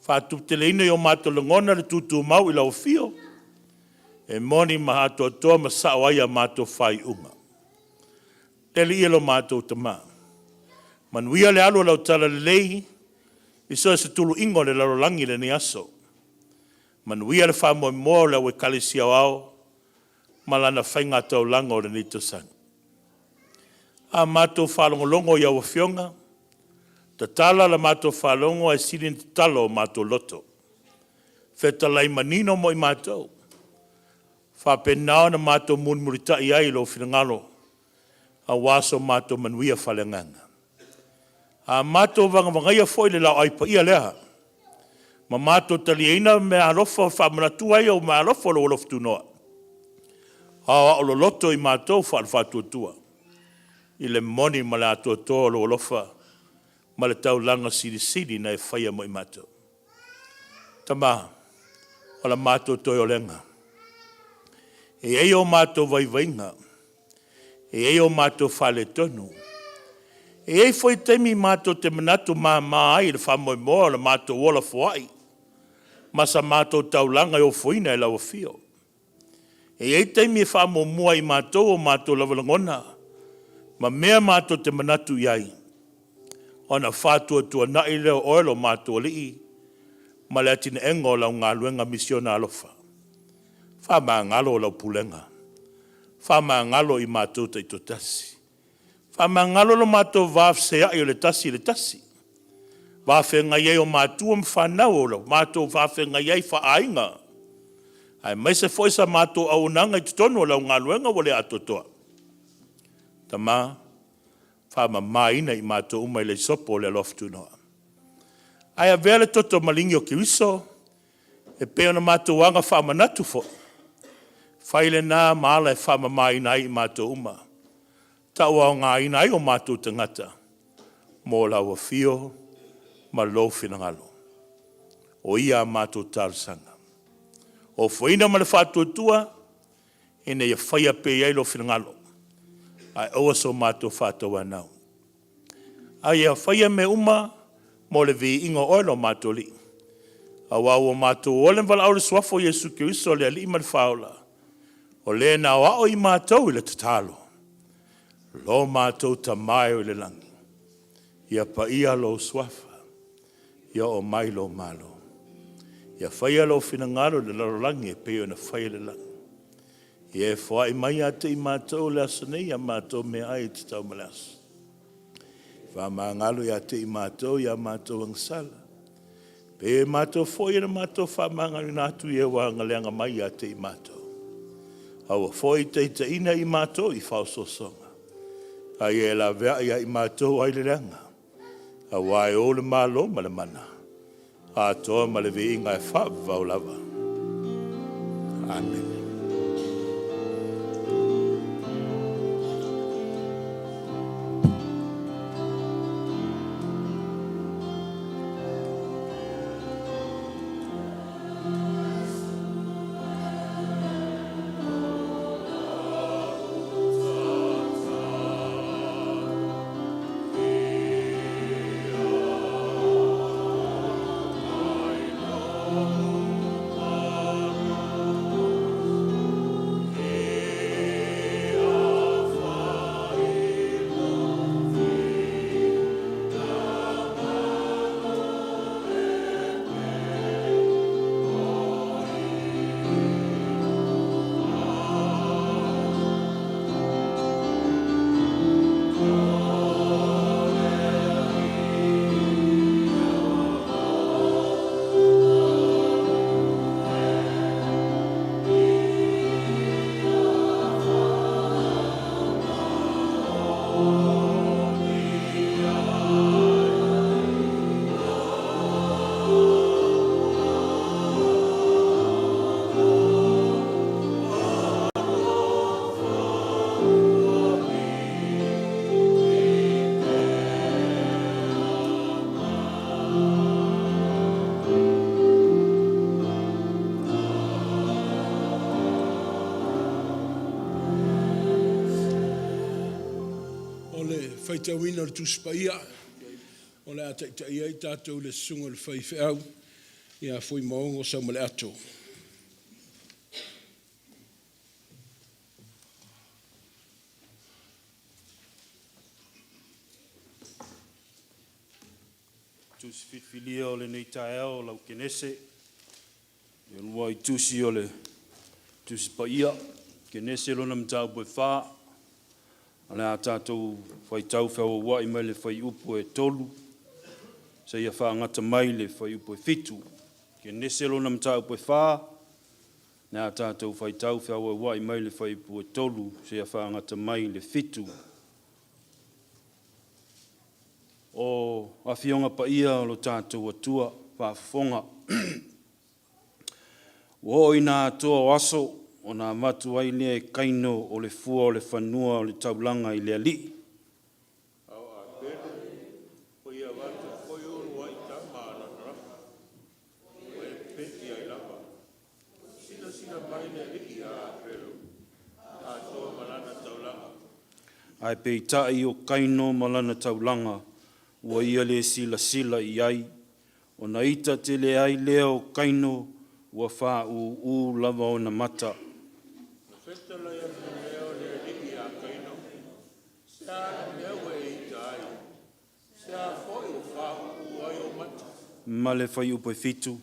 faatuputeleina i o matou lagona le tutumau i lau afio, e moni ma atoatoa ma sao ai a matou faaiuga. Le Alii e lo matou Tama, manuia le alu o lau talalelei i so o se tuluiga o le lalolagi i lenei aso. Manuia le faamoemoe o le au Ekalesia Aoao ma lana faigataulaga o lenei tausaga. A matou faalogologo i au Afioga, tatala la matou faalogo ae sili ona tatala o matou loto. Fetalai manino mo i matou, faapena ona matou mulimulitai ai i lou finagalo aua so matou manuia faaleagaga. A matou vagavagaia foi le laoai paia lea, ma matou taliaina meaalofa faamanatu ai ou meaalofa o lou alofa tunoa, aoao loloto i matou faale-faatuatua i le moni ma le atoatoa o lou alofa ma le taulaga silisili na e faia mo i matou. Tama, o la matou toe olega, e i ai o matou vaivaiga, e i ai o matou faaletonu, e i ai foi taimi matou te manatu mama ai i le faamoemoe o le matou ola foai ma sa matou taulaga e ofoina e lau afio. E i ai taimi e faamuamua ai e matou o matou lava lagona ma mea matou te manatu i ai, ona faatuatuanai lea o oe lo matou Alii ma le atinaeina o lau galuega misiona alofa. Faamagalo lau pulega, faamagalo i matou taitoatasi, faamagalo lo matou va feseai o le tasi i le tasi, va feagai ai o matua ma fanau, o lo matou faafeagai ai faaaiga, aemaise foi sa matou auaunaga i totonu o lau galuega ua le atoatoa. Tama, faamamaina i matou uma i le isopo o le alofa tunoa. Ae avea le toto maligi o Keriso e pei ona matou aga faamanatu foi, fai lena ma ala e faamamaina ai i matou uma, tauaogaina ai o matou tagata mo lau afio ma lou finagalo. O ia a matou talosaga. Ofoina ma le faatuatua, ina ia faia pea i ai lou finagalo, ae aua so matou faatauanau. A ia faia mea uma mo le viiga o oe lo matou Alii, aua ua matou ola ma valaau i le suafa o Iesu Keriso o le Alii ma le Faaola, o le na aoao i matou i le tatalo, Lo matou Tama e oo i le lagi, ia paia lou suafa, ia oo mai lou Malo. Ia faia lou finagalo i le lalolagi e pei ona faia i le lagi. Ia e foai mai ia te i matou le aso nei a matou meaai e tatau ma le aso. Faamagalo ia te i matou ia matou agasala, pe matou foi na matou faamagaloina atu i e ua agaleaga mai ia te i matou. Aua foi taitaiina i matou i faaosoosoga, a ia e laveai ia i matou ai le leaga, aua e ou le malo ma le mana, atoa ma le viiga e faavavau lava. Amene. faitauina o le Tusi Paia, o le a taitaia ai tatou i le susuga i le faifeau ia Fuimaono Saumaleato. Tusi filifilia o lenei taeao lau Kenese, e lua i tusi o le Tusi Paia, Kenese lona mataupu e 4, o le a tatou faitau feauauai mai le fuaiupu e 3, seia faagata mai le fuaiupu e 7. Kenese lona mataupu e 4, le a tatou faitau feauauai mai le fuaiupu e 3, seia faagata mai le 7. O Afioga Paia o lo tatou Atua faafofoga. Ua oo ina atoa o aso ona avatu ai lea e Kaino o le fua o le fanua o le taulaga i le Alii. A o Abelo, ua ia avatu foi uluai tama a lana lafo, ua e pepeti ai lava. Silasila mai le Alii ia Abelo atoa ma lana taulaga. Ae peitai o Kaino ma lana taulaga ua ia le silasila i ai, ona ita tele ai lea o Kaino ua fāūū lava ona mata. Na fetalai atu lea o le Alii ia Kaino, Se a le mea ua e ita ai? Se a foi ua fāūū ai ou mata? Ma le fuaiupu e 7.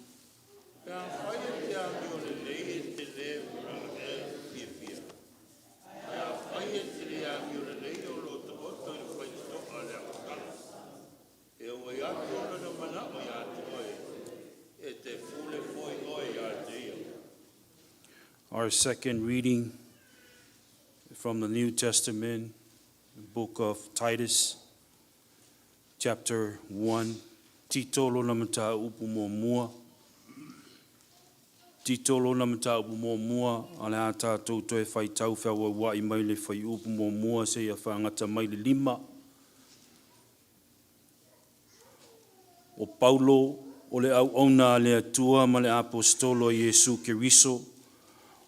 Pe afai e te amio lelei e te le fiafia, ae afai e te le amio lelei o lo o taoto i le faitotoa le autala, e auai atu lona manao ia te oe, e te pule foi oe ia te ia. Our second reading from the New Testament, the book of Titus, chapter 1, Tito lona mataupu muamua. Tito lona mataupu muamua, a le a tatou toe faitau feauauai mai le fuaiupu muamua seia faagata mai le 5. O Paulo o le auauna a le Atua ma le aposetolo a Iesu Keriso,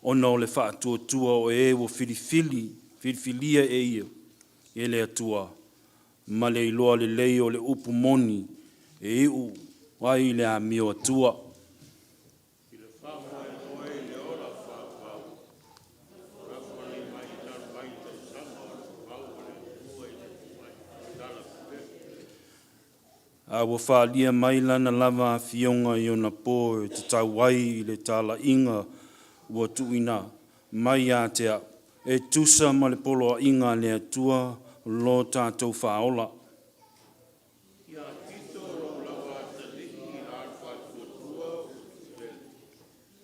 ona o le faatuatua o e ua filifili, filifilia e ia e le Atua, ma le iloa lelei o le upu moni e iu ai le amio Atua. I le faamoemoe i le ola faavavau, lafolaimai talu mai tausaga o le vavau o le Atua i le talapepelo. A ua faalia mai lana lava afioga i ona po e tatau ai i le talaiga ua tuuina mai ia te au, e tusa ma le poloaiga a le Atua lo tatou faaola. Ia Tito lou lava atalii i la le faatuatua ua tutuele,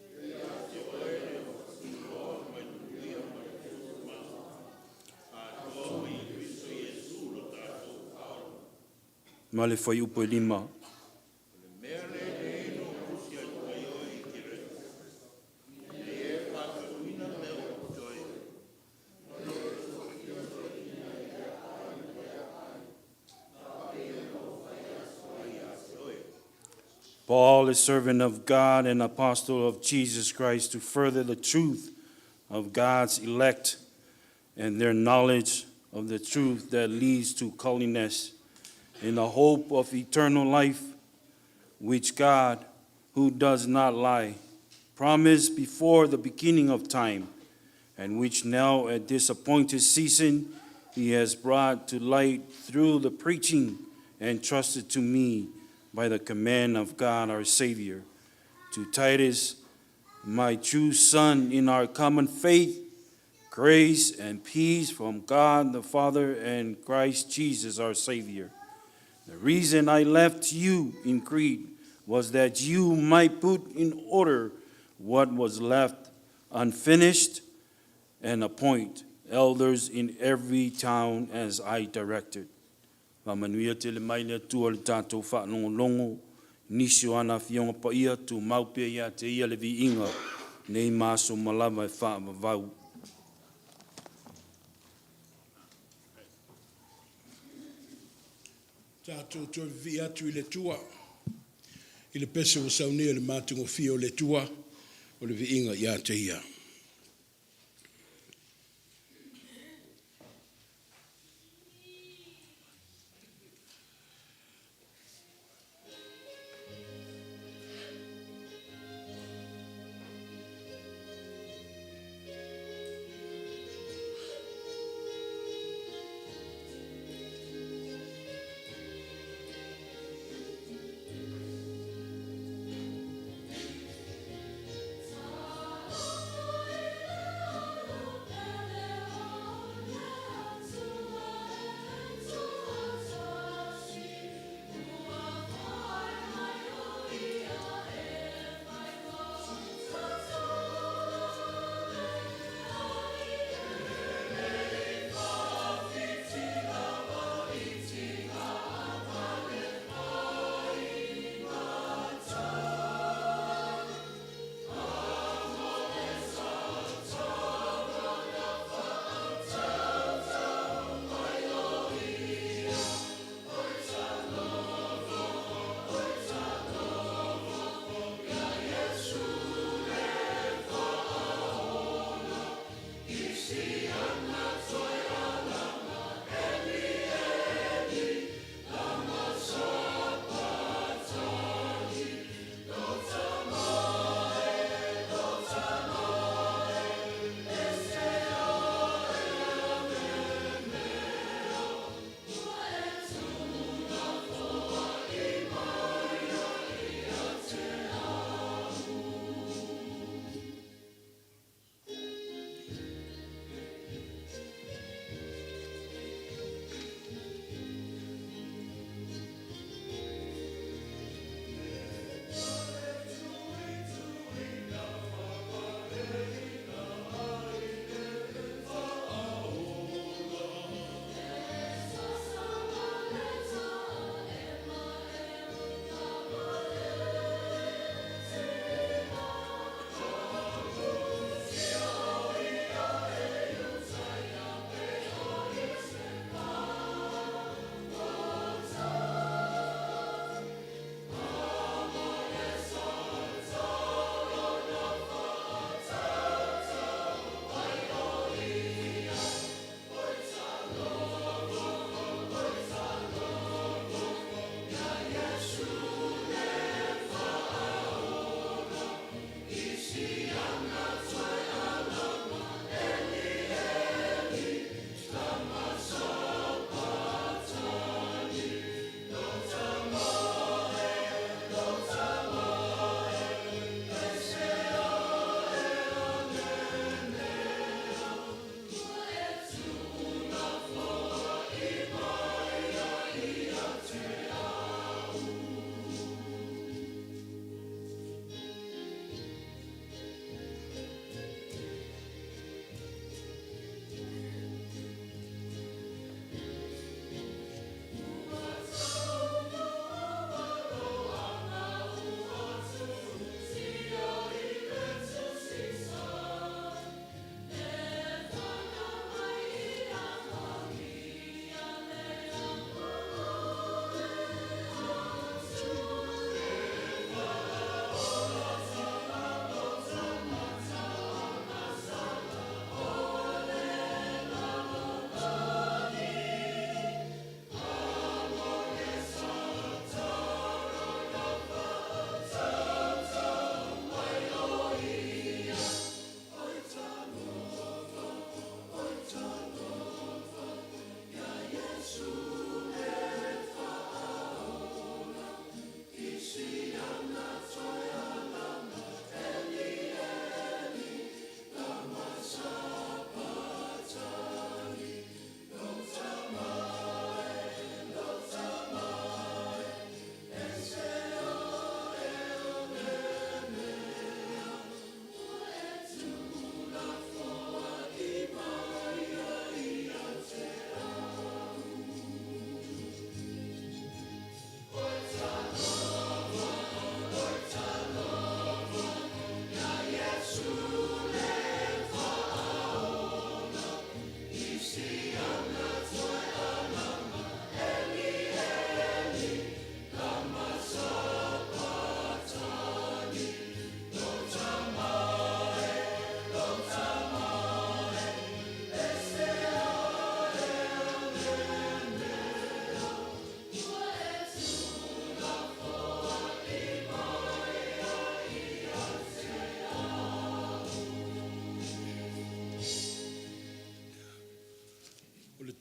e ia te oe le iloa manuia ma le tofa, atoa ma Keriso Iesu lo tatou Faaola. Ma le fuaiupu e 5. O le mea lenei na ou tusi atu ai oe i Kereta, ina ia e faatauina mea o totoe, ona o le ai ia te oe. Paul, a servant of God and apostle of Jesus Christ, to further the truth of God's elect and their knowledge of the truth that leads to godliness, in the hope of eternal life, which God, who does not lie, promised before the beginning of time, and which now at this appointed season he has brought to light through the preaching entrusted to me by the command of God our Savior. To Titus, my true son in our common faith, grace and peace from God the Father and Christ Jesus our Savior. The reason I left you in Crete was that you might put in order what was left unfinished and appoint elders in every town as I directed. Faamanuia tele mai le Atua i le tatou faalogologo, nisi o ana afioga paia, tumau pea ia te ia le viiga, nei ma aso uma lava e faavavau. Tatou toe vivii atu i le Atua i le pese ua saunia i le matagofie o le Atua o le viiga ia te ia.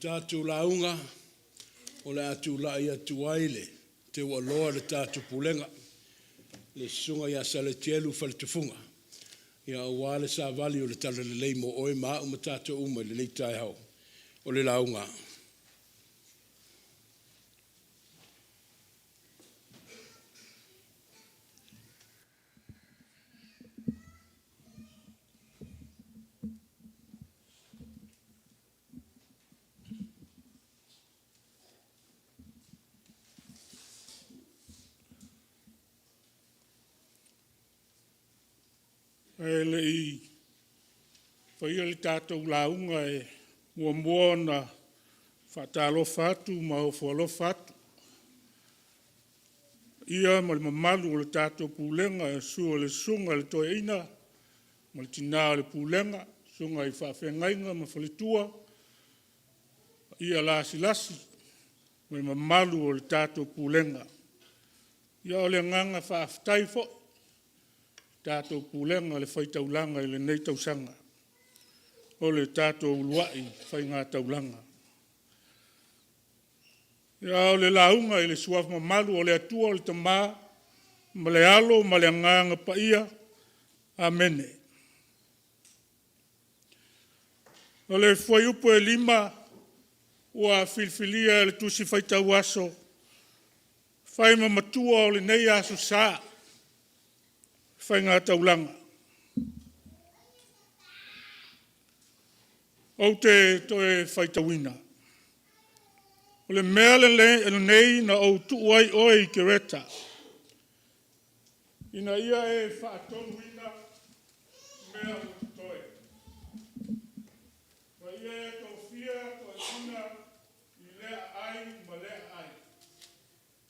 tatou lauga o le a tulai atu ai le teualoa o le tatou pulega, le Susuga ia Saletielu Faletufuga, ia aua le savali o le talalelei mo oe ma au ma tatou uma i lenei taeao o le lauga. Ae le i faia le tatou lauga, e muamua ona faatalofa atu ma ofo alofa atu i le paia ma le mamalu o le tatou Pulega, i le susu o le Susuga i le Toeaina ma le Tina o le Pulega, susuga i faafeagaiga ma faletua, paia lasilasi ma le mamalu o le tatou Pulega. Ia o le agaga faafetai foi i le tatou Pulega i le fai taulaga i lenei tausaga o le tatou uluai faigataulaga. A o le lauga i le suafa mamalu o le Atua le Tama ma le Alo ma le Agaga Paia. Amene. O le fuaiupu e 5 ua filifilia e le Tusi Faitau Aso e fai ma matua o lenei aso Sa faigataulaga. Ou te toe faitauina. O le mea lenei na ou tuu ai oe i Kereta, ina ia e faatonuina mea o totoe, ma ia e tofia toeaiina i lea aai ma lea aai,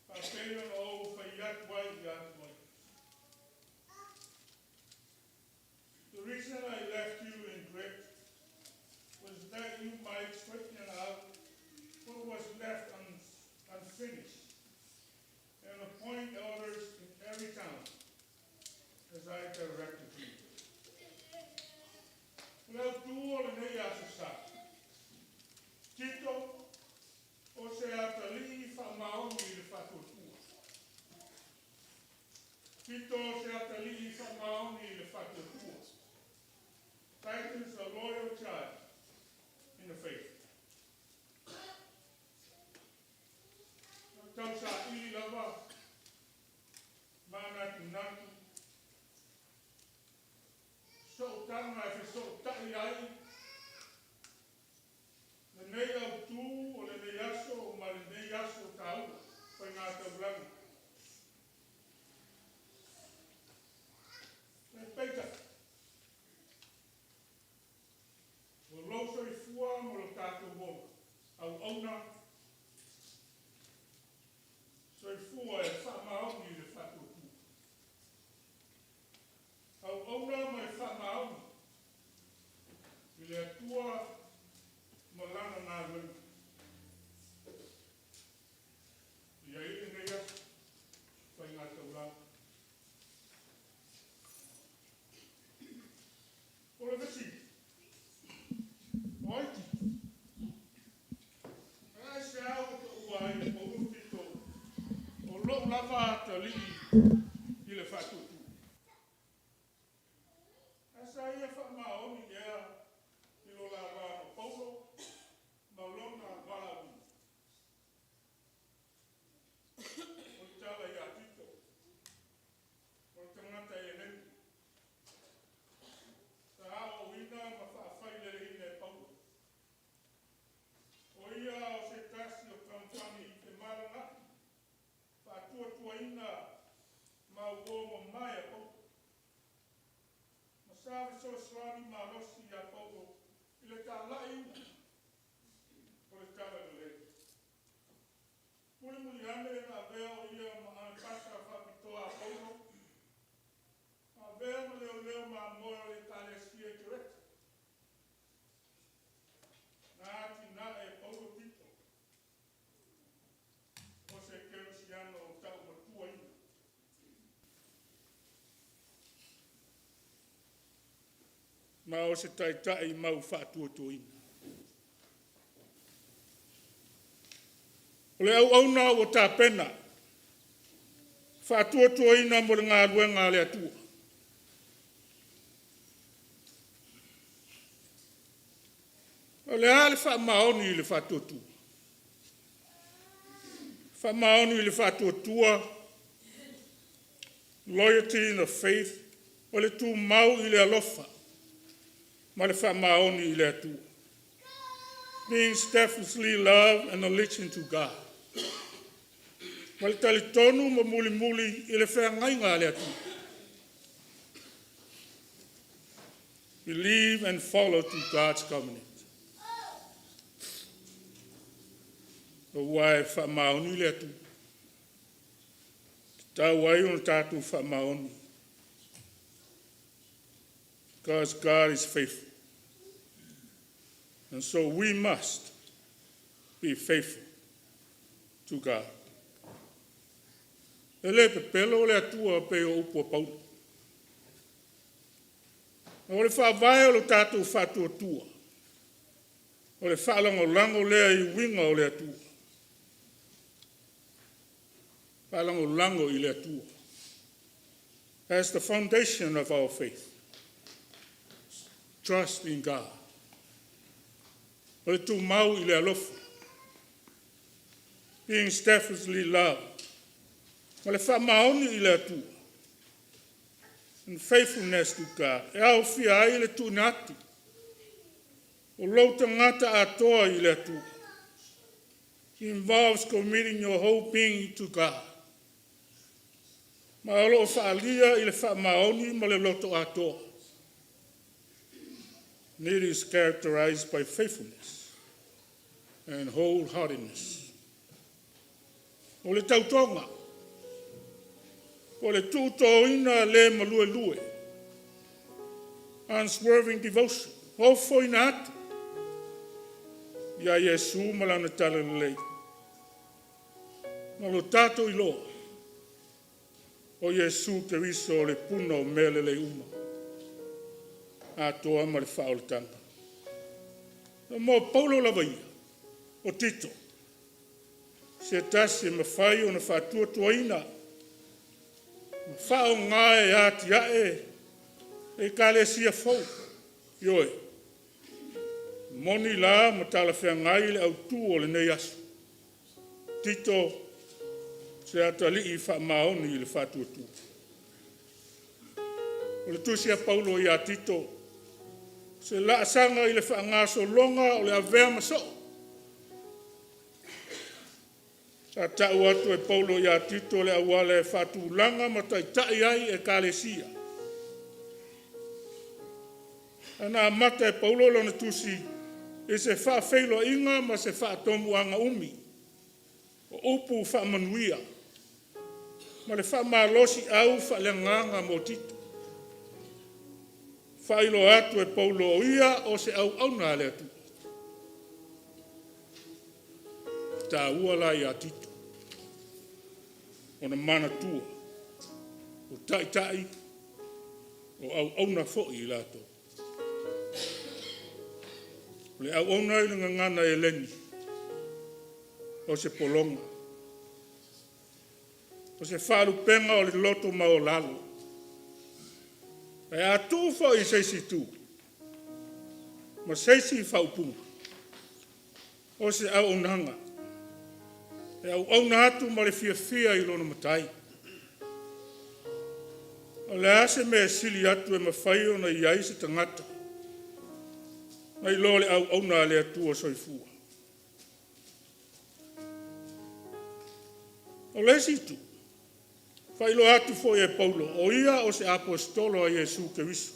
faapei ona ou fai atu ai ia te oe. The reason I left you in Crete was that you might straighten out what was left unfinished and appoint elders in every town, as I directed you. O le autu o lenei aso Sa, Tito o se atalii faamaoni i le faatuatua. Tito o se atalii faamaoni i le faatuatua. Titus, a loyal child in the faith. Na tausaili lava manatunatu sootaga e fesootai ai lenei autu o lenei aso ma lenei aso taua faigataulaga. Ae peitai, o lou soifua ma lo tatou ola auauna, soifua e faamaoni i le faatuatua. Auauna ma le faamaoni i le Atua ma Lana galuega. E i ai lenei aso faigataulaga. O le fesili, o ai Tito? Ae aisea ua taua ai e Paulo Tito o lou lava atalii i le faatuatua? Ae sa ia faamaoni ea i lo la va ma Paulo ma lona valaauina? O le tala ia Tito, o le tagata Eleni, sa aoaoina ma faafaileleina e Paulo. O ia o se tasi o kamukami femalagaai faatuatuaina ma uo mamae a Paulo, ma sa fesoasoani malosi ia Paulo i le talaiina o le talalelei. Mulimuli ane na avea o ia ma agepasa faapitoa a Paulo, na avea ma leoleo mamoe o le ekalesia i Kereta. Na atinae e Paulo Tito, o se kerisiano taumatuaina. Ma o se taitai mau faatuatuaina. O le auauna ua tapena, faatuatuaina mo le galuega a le Atua. O le a le faamaoni i le faatuatua? Faamaoni i le faatuatua, loyalty in the faith, o le tumau i le alofa ma le faamaoni i le Atua. Being steadfastly love and allegiance to God. Ma le talitonu ma mulimuli i le feagaiga a le Atua. Believe and follow to God's covenant. Aua e faamaoni le Atua, e tatau ai ona tatou faamaoni. Because God is faithful. And so we must be faithful to God. E le pepelo le Atua pei o upu a Paulo. O le faavae o lo tatou faatuatua, o le faalagolago lea i uiga o le Atua. Faalagolago i le Atua. As the foundation of our faith. Trust in God. O le tumau i le alofa. Being steadfastly loved. Ma le faamaoni i le Atua. And faithfulness to God. E aofia ai le tuuina atu o lou tagata atoa i le Atua. Involves committing your whole being to God. Ma o lo o faaalia i le faamaoni ma le loto atoa. And it is characterized by faithfulness and wholeheartedness. O le tautoga, o le tuutoina le maluelue, unswerving devotion, ofoina atu ia Iesu ma lana talalelei. Ma lo tatou iloa, o Iesu Keriso o le puna o mea lelei uma, atoa ma le faaolataga. Mo Paulo lava ia, o Tito, se tasi e mafai ona faatuatuaina ma faaaoga e atiae le ekalesia fou. Ioe, moni la ma talafeagai le autu o lenei aso. Tito, se atalii faamaoni i le faatuatua. O le tusi a Paulo ia Tito, se laasaga i le faagasologa o le avea ma soo. Sa tau atu e Paulo ia Tito le auala e faatulaga ma taitai ai ekalesia. Na amata e Paulo lona tusi i se faafeiloaiga ma se faatomuaga umi, o upu faamanuia ma le faamalosiau faaleagaga mo Tito. Faailoa atu e Paulo o ia o se auauna a le Atua. E taua la ia Tito ona manatua, o taitai, o auauna foi i latou. O le auauna i le gagana Eleni, o se pologa, o se faalupega o le loto maualalo. Ae a tuu foi i se isi itu ma se isi faaupuga, o se auaunaga e auauna atu ma le fiafia i lona Matai. O le a se mea e sili atu e mafai ona i ai se tagata nai lo le auauna a le Atua soifua? O le isi itu, faailoa atu foi e Paulo o ia o se aposetolo a Iesu Keriso,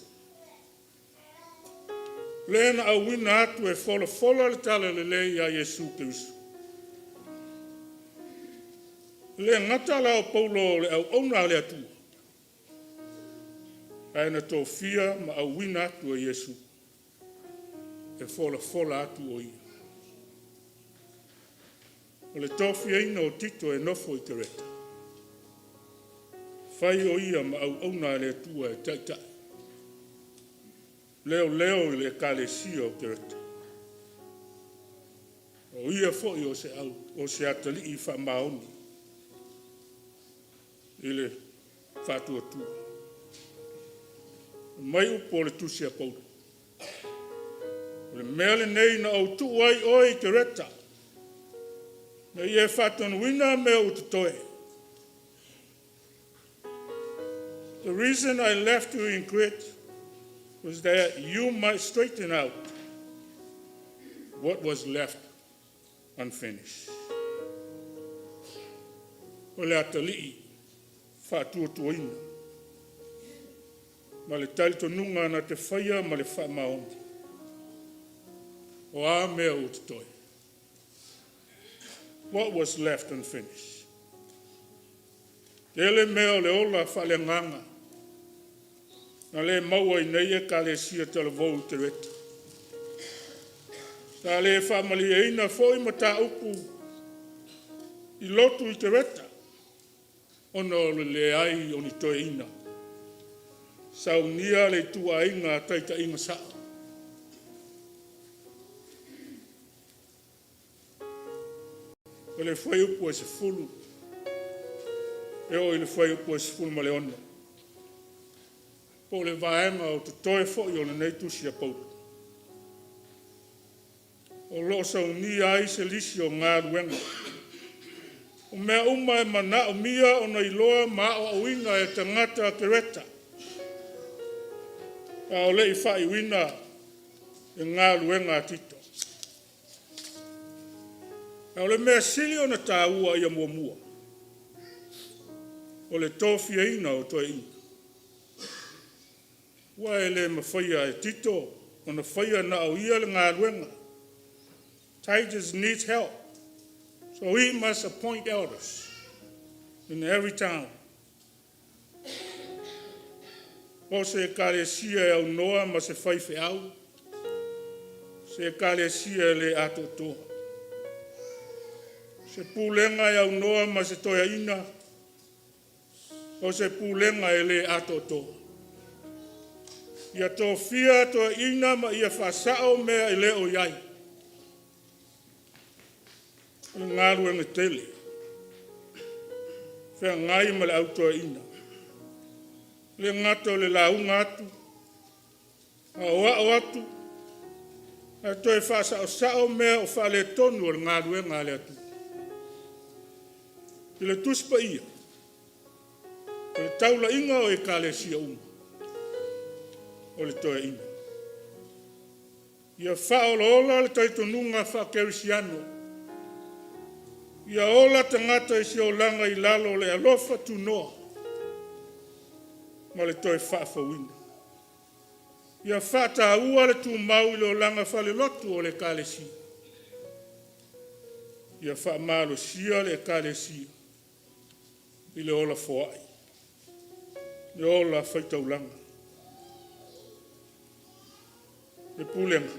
le na auina atu e folafola le talalelei a Iesu Keriso. E le gata la o Paulo o le auauna a le Atua, ae na tofia ma auina atu e Iesu e folafola atu o ia. O le tofiaina o Tito e nofo i Kereta, fai o ia ma auauna a le Atua e taitai, leoleo i le ekalesia o Kereta. O ia foi o se atalii faamaoni i le faatuatua. Fai mai upu o le tusi a Paulo, “O le mea lenei na ou tuu ai oe i Kereta, ina ia e faatonuina mea ua totoe.” The reason I left you in Crete was that you might straighten out what was left unfinished. O le atalii faatuatuaina ma le talitonuga na te faia ma le faamaoni. O a mea ua totoe? What was left unfinished? Tele mea o le ola faaleagaga na le maua i nei ekalesia talavou i Kereta. Sa le faamalieina foi mataupu i lotu i Kereta ona o le leai o ni toeaina saunia le ituaiga taitaiga sao. O le fuaiupu 10 e oo i le fuaiupu 16, po o le vaega o totoe foi o lenei tusi a Paulo, o lo o saunia ai se lisi o galuega, o mea uma e manaomia ona iloa ma aoaoina e tagata Kereta a o le i faaiuina le galuega a Tito. A o le mea sili ona taua ia muamua, o le tofiaina o toeaiina. Aua e le mafaia e Tito ona faia na o ia le galuega. Titus needs help, so he must appoint elders in every town. O se ekalesia e aunoa ma se faifeau, se ekalesia e le atoatoa. Se pulega e aunoa ma se toeaina, o se pulega e le atoatoa. Ia tofia toeaiina ma ia faasao mea e le o i ai. O le galuega tele, feagai ma le au toeaina. E le gata o le lauga atu, aoao atu, ae toe faasaosao mea o faaletonu o le galuega a le Atua. I le Tusi Paia, o le taulaiga o ekalesia uma, o le toeaina. Ia faaolaola le talitonuga faakerisiano. Ia ola tagata i se olaga i lalo o le alofa tunoa ma le toe faafouina. Ia faataua le tumau i le olaga faalelotu o le ekalesia. Ia faamalosia le ekalesia i le ola foai, le ola faitaulaga. Le pulega,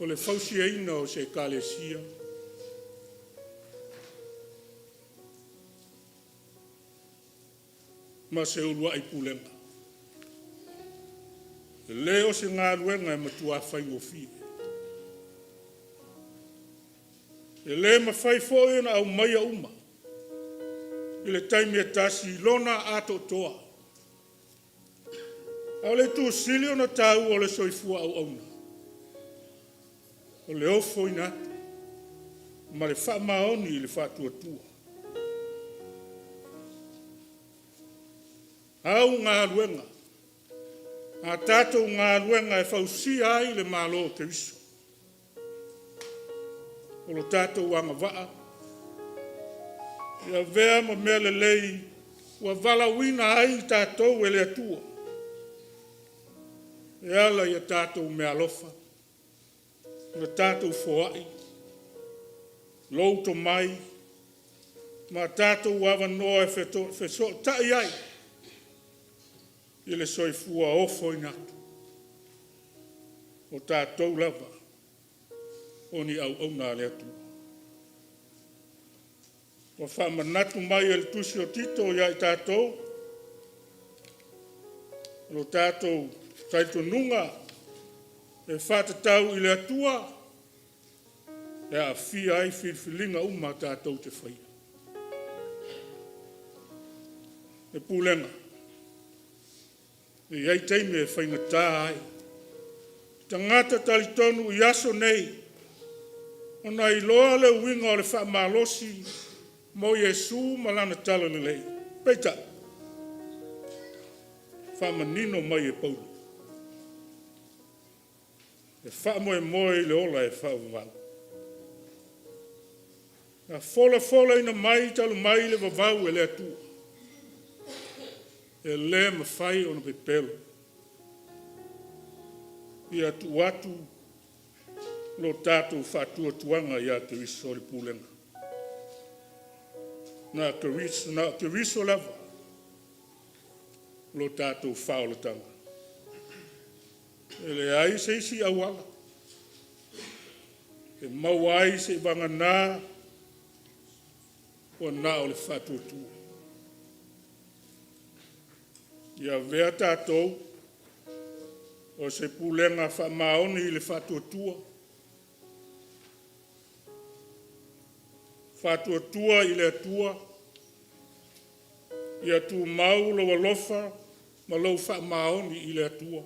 o le fausiaina o se ekalesia ma se uluai pulega, e le o se galuega e matua faigofie. E le mafai foi ona aumaia uma i le taimi e tasi i lona atoatoa. A o le itu sili ona taua o le soifua auauna, o le ofoina atu ma le faamaoni i le faatuatua. Au galuega, a tatou galuega e fausia ai le Malo o Keriso. O lo tatou agavaa, e avea ma mea lelei ua valaauina ai i tatou e le Atua e ala i a tatou meaalofa, la tatou foai, lou tomai, ma tatou avanoa e fesootai ai i le soifua ofoina atu. O tatou lava o ni auauna a le Atua. Ua faamanatu mai e le tusi o Tito ia i tatou lo tatou talitonuga. E faatatau i le Atua e aafia ai filifiliga uma tatou te faia. Le pulega, e i ai taimi e faigata ai. Tagata talitonu i aso nei, ona iloa le uiga o le faamalosi mo Iesu ma Lana Talalelei. Peitai, faamanino mai e Paulo, e faamoemoe i le ola e faavavau. Na folafolaina mai talu mai le vavau e le Atua, e le mafai ona pepelo. Ia tuu atu lo tatou faatuatuaga ia Keriso le pulega. Na o Keriso lava lo tatou faaolataga. E leai se isi auala e maua ai seivagana ua na o le faatuatua. Ia avea tatou o se pulega faamaoni i le faatuatua, faatuatua i le Atua, ia tumau lou alofa ma lou faamaoni i le Atua.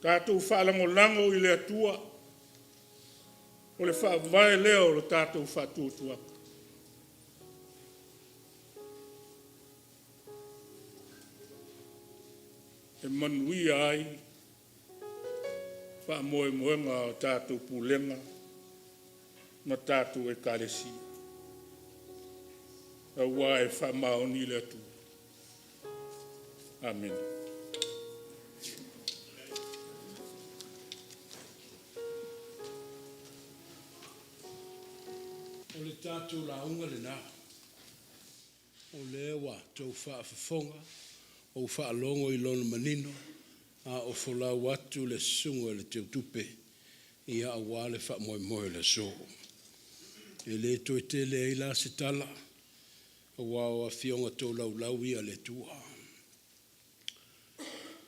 Tatou faalagolago i le Atua, o le faavae lea o le tatou faatuatuaga. E manuia ai faamoemoega o tatou pulega ma tatou ekalesia, aua e faamaoni le Atua. Amene. O le tatou lauga lena, o lea ua outou faafofoga, ou faalogo i lona manino a o folau atu le susuga i le Teutupe aua le faamoemoe o le aso. E le toe tele ai la se tala, aua o afioga tolaulau ia a le Atua.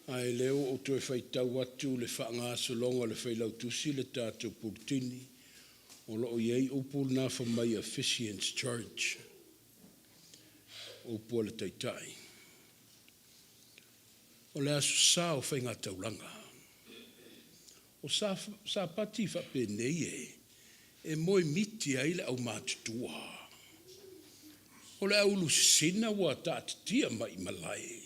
Ae lea ua ou toe faitau atu le faagasologa o le Failautusi le tatou Puletini, o lo o i ai upu na fai mai officiant's charge, upu a le Taitai. O le aso sa o faigataulaga. O Sapati faapenei e moemiti ai le aumatutua. O le aulu sisina ua taatitia mai i malae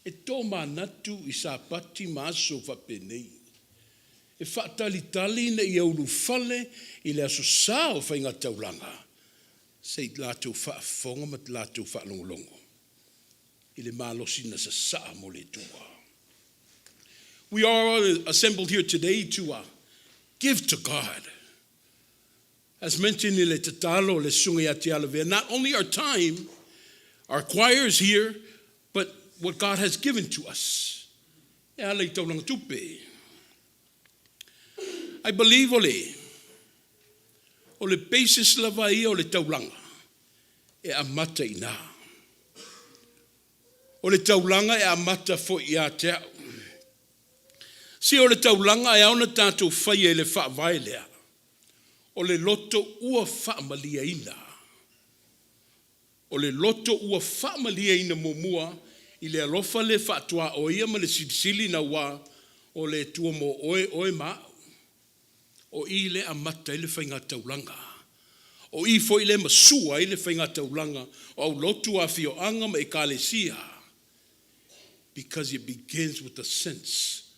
e tomanatu i Sapati ma aso faapenei, e faatalitali ina ia ulufale i le aso Sa o faigataulaga se i latou faafofoga ma latou faalogologo i le malosi na sasaa mo le Atua. We are all assembled here today to give to God. As mentioned in le tatalo le susuga ia Tialavea, not only our time, our choirs here, but what God has given to us. E ala i taulaga tupe. I believe o le basis lava ia o le taulaga e amata i ina. O le taulaga e amata foi ia te au. Se o le taulaga e ao ona tatou faia i le faavae lea. O le loto ua faamaliaina. O le loto ua faamaliaina muamua i le alofa le faatoa o ia ma le silisili naua o le Atua mo oe, oe ma au. O i le amata ai le faigataulaga. O i foi le masua ai le faigataulaga o aulotu afioaga ma ekalesia. Because it begins with the sense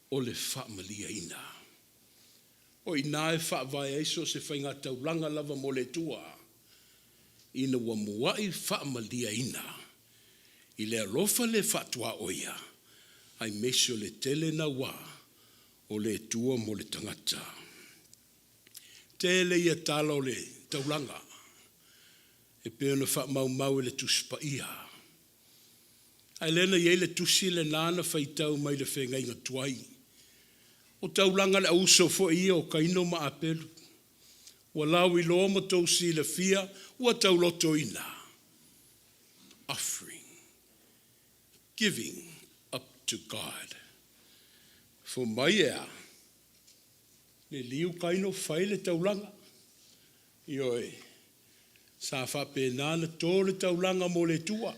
o le faamaliaina. O ina e faavae ai so o se faigataulaga lava mo le Atua. Ina ua muai faamaliaina i le alofa le faatoa o ia, aemaise o le tele naua o le Atua mo le tagata. Tele ia tala o le taulaga, e pei ona faamaumau e le Tusi Paia. Ae lea na i ai le tusi lena na faitau mai le feagaiga tuai. O taulaga le auso foi ia o Kaino ma Apelu. Ua lauiloa ma tou silafia ua taulotoina. Offering. Giving up to God. Fai mai e a? Liliu Kaino fai le taulaga. Ioe, sa faapena ona to le taulaga mo le Atua.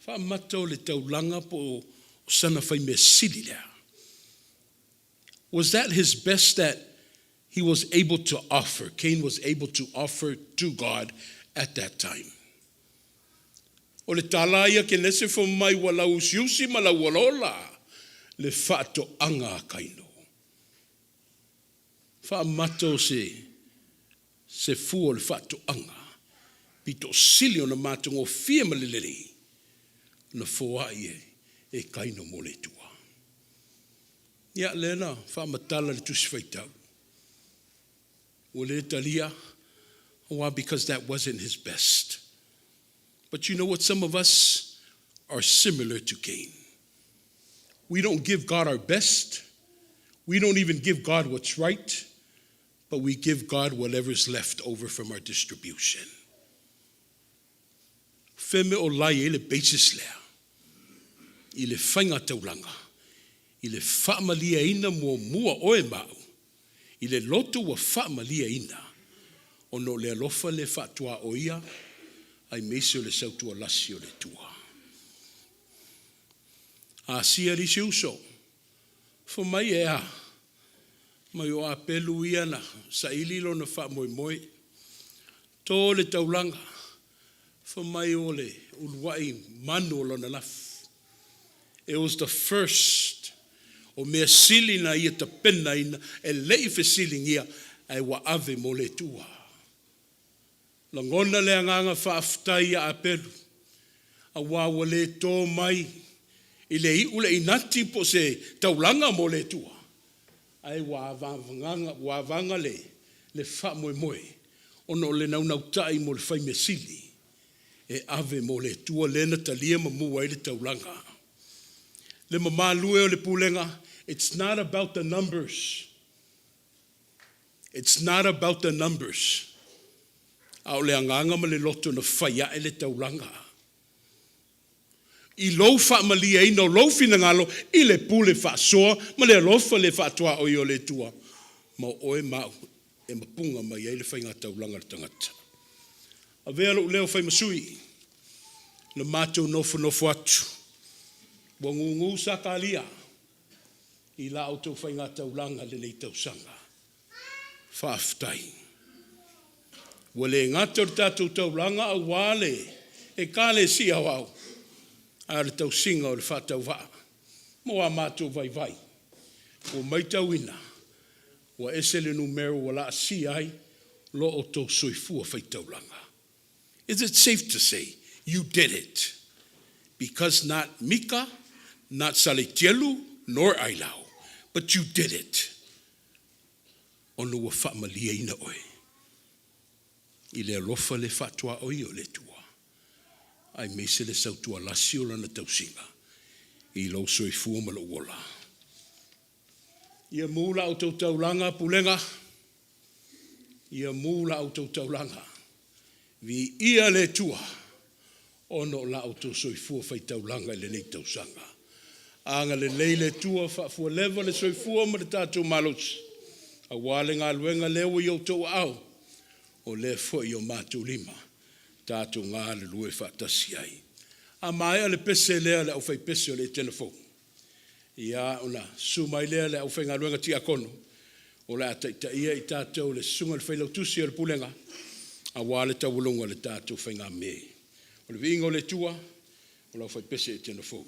Faamata o le taulaga po o sana faimea sili lea. Was that his best that he was able to offer? Cain was able to offer to God at that time. O le tala ia Kenese fai mai ua lauusiusi ma lauolaola le faatoaga a Kaino. Faamata o se fua o le faatoaga pito sili ona matagofie ma le lelei na foai e Kaino mo le Atua. Ia lea na faamatala le tusi faitau. Ua le talia. Why? Because that wasn't his best. But you know what? Some of us are similar to Cain. We don't give God our best. We don't even give God what's right, but we give God whatever's left over from our distribution. Feme o lai e le basis lea. I le faiga taulaga. I le faamaliaina muamua oe mau. I le loto ua faamaliaina. Ona o le alofa le faatua o ia, aemaise o le sautualasi o le Atua. Asia le isi uso. Fai mai e a? Mai o Apelu ia na saili lona faamoemoe. To le taulaga. Fai mai o le uluai manu o lona lafu. It was the first o mea sili na ia tapena ina e lei fesiligia ae ua ave mo le Atua. Lagona le agaga faafetai ia Apelu. Auā ua le to mai i le iu le inati po se taulaga mo le Atua. Ae ua avaga le faamoemoe ona o le naunautai mo le faimea sili e ave mo le Atua lea na talia ma mu ai le taulaga. Le mamalu e o le pulega, it's not about the numbers. It's not about the numbers. A o le agaga ma le loto na fai ae le taulaga. I lou faamaliaina o lou finagalo i le pule faasoa ma le alofa le faatoa o i o le Atua. Ma o oe mau e mapuga mai ai le faiga taulaga le tagata. Avea lou leo fai masui, na matou nofonofo atu. Ua gugu Sakalia i la outou faiga taulaga lenei tausaga. Faafetai. Ua le gata o le tatou taulaga auā le Ekalesia o au, a o le tausiga o le faatauvaa. Mo a matou vaivai. Ua matauina, ua ese le numera ua laasia ai lo outou soifua faitaulaga. Is it safe to say you did it? Because not Mika, not Saletielu, nor Ailau, but you did it. Ona ua faamaliaina oe. I le alofa le faatua o ia o le Atua. Aemaise le sautualasi o lana tausiga. I lou soifua ma lou ola. Ia mu la outou taulaga pulega. Ia mu la outou taulaga. Viia le Atua. Ona o la outou soifua faitaulaga i lenei tausaga. Agalelei le Atua faafualeva le soifua ma le tatou malosi. Auā le galuega lea ua i outou aao. O lea foi o matou lima. Tatou galulue faatasi ai. A maea le pese lea le aufaipese o le Etena fou. Ia, ona susu mai lea le aufaigaluega tiakono. O le a taitaia i tatou le susuga i le failautusi o le pulega. Auā le taualuga o le tatou faigamē. O le viiga o le Atua, o le aufaipese Etena fou.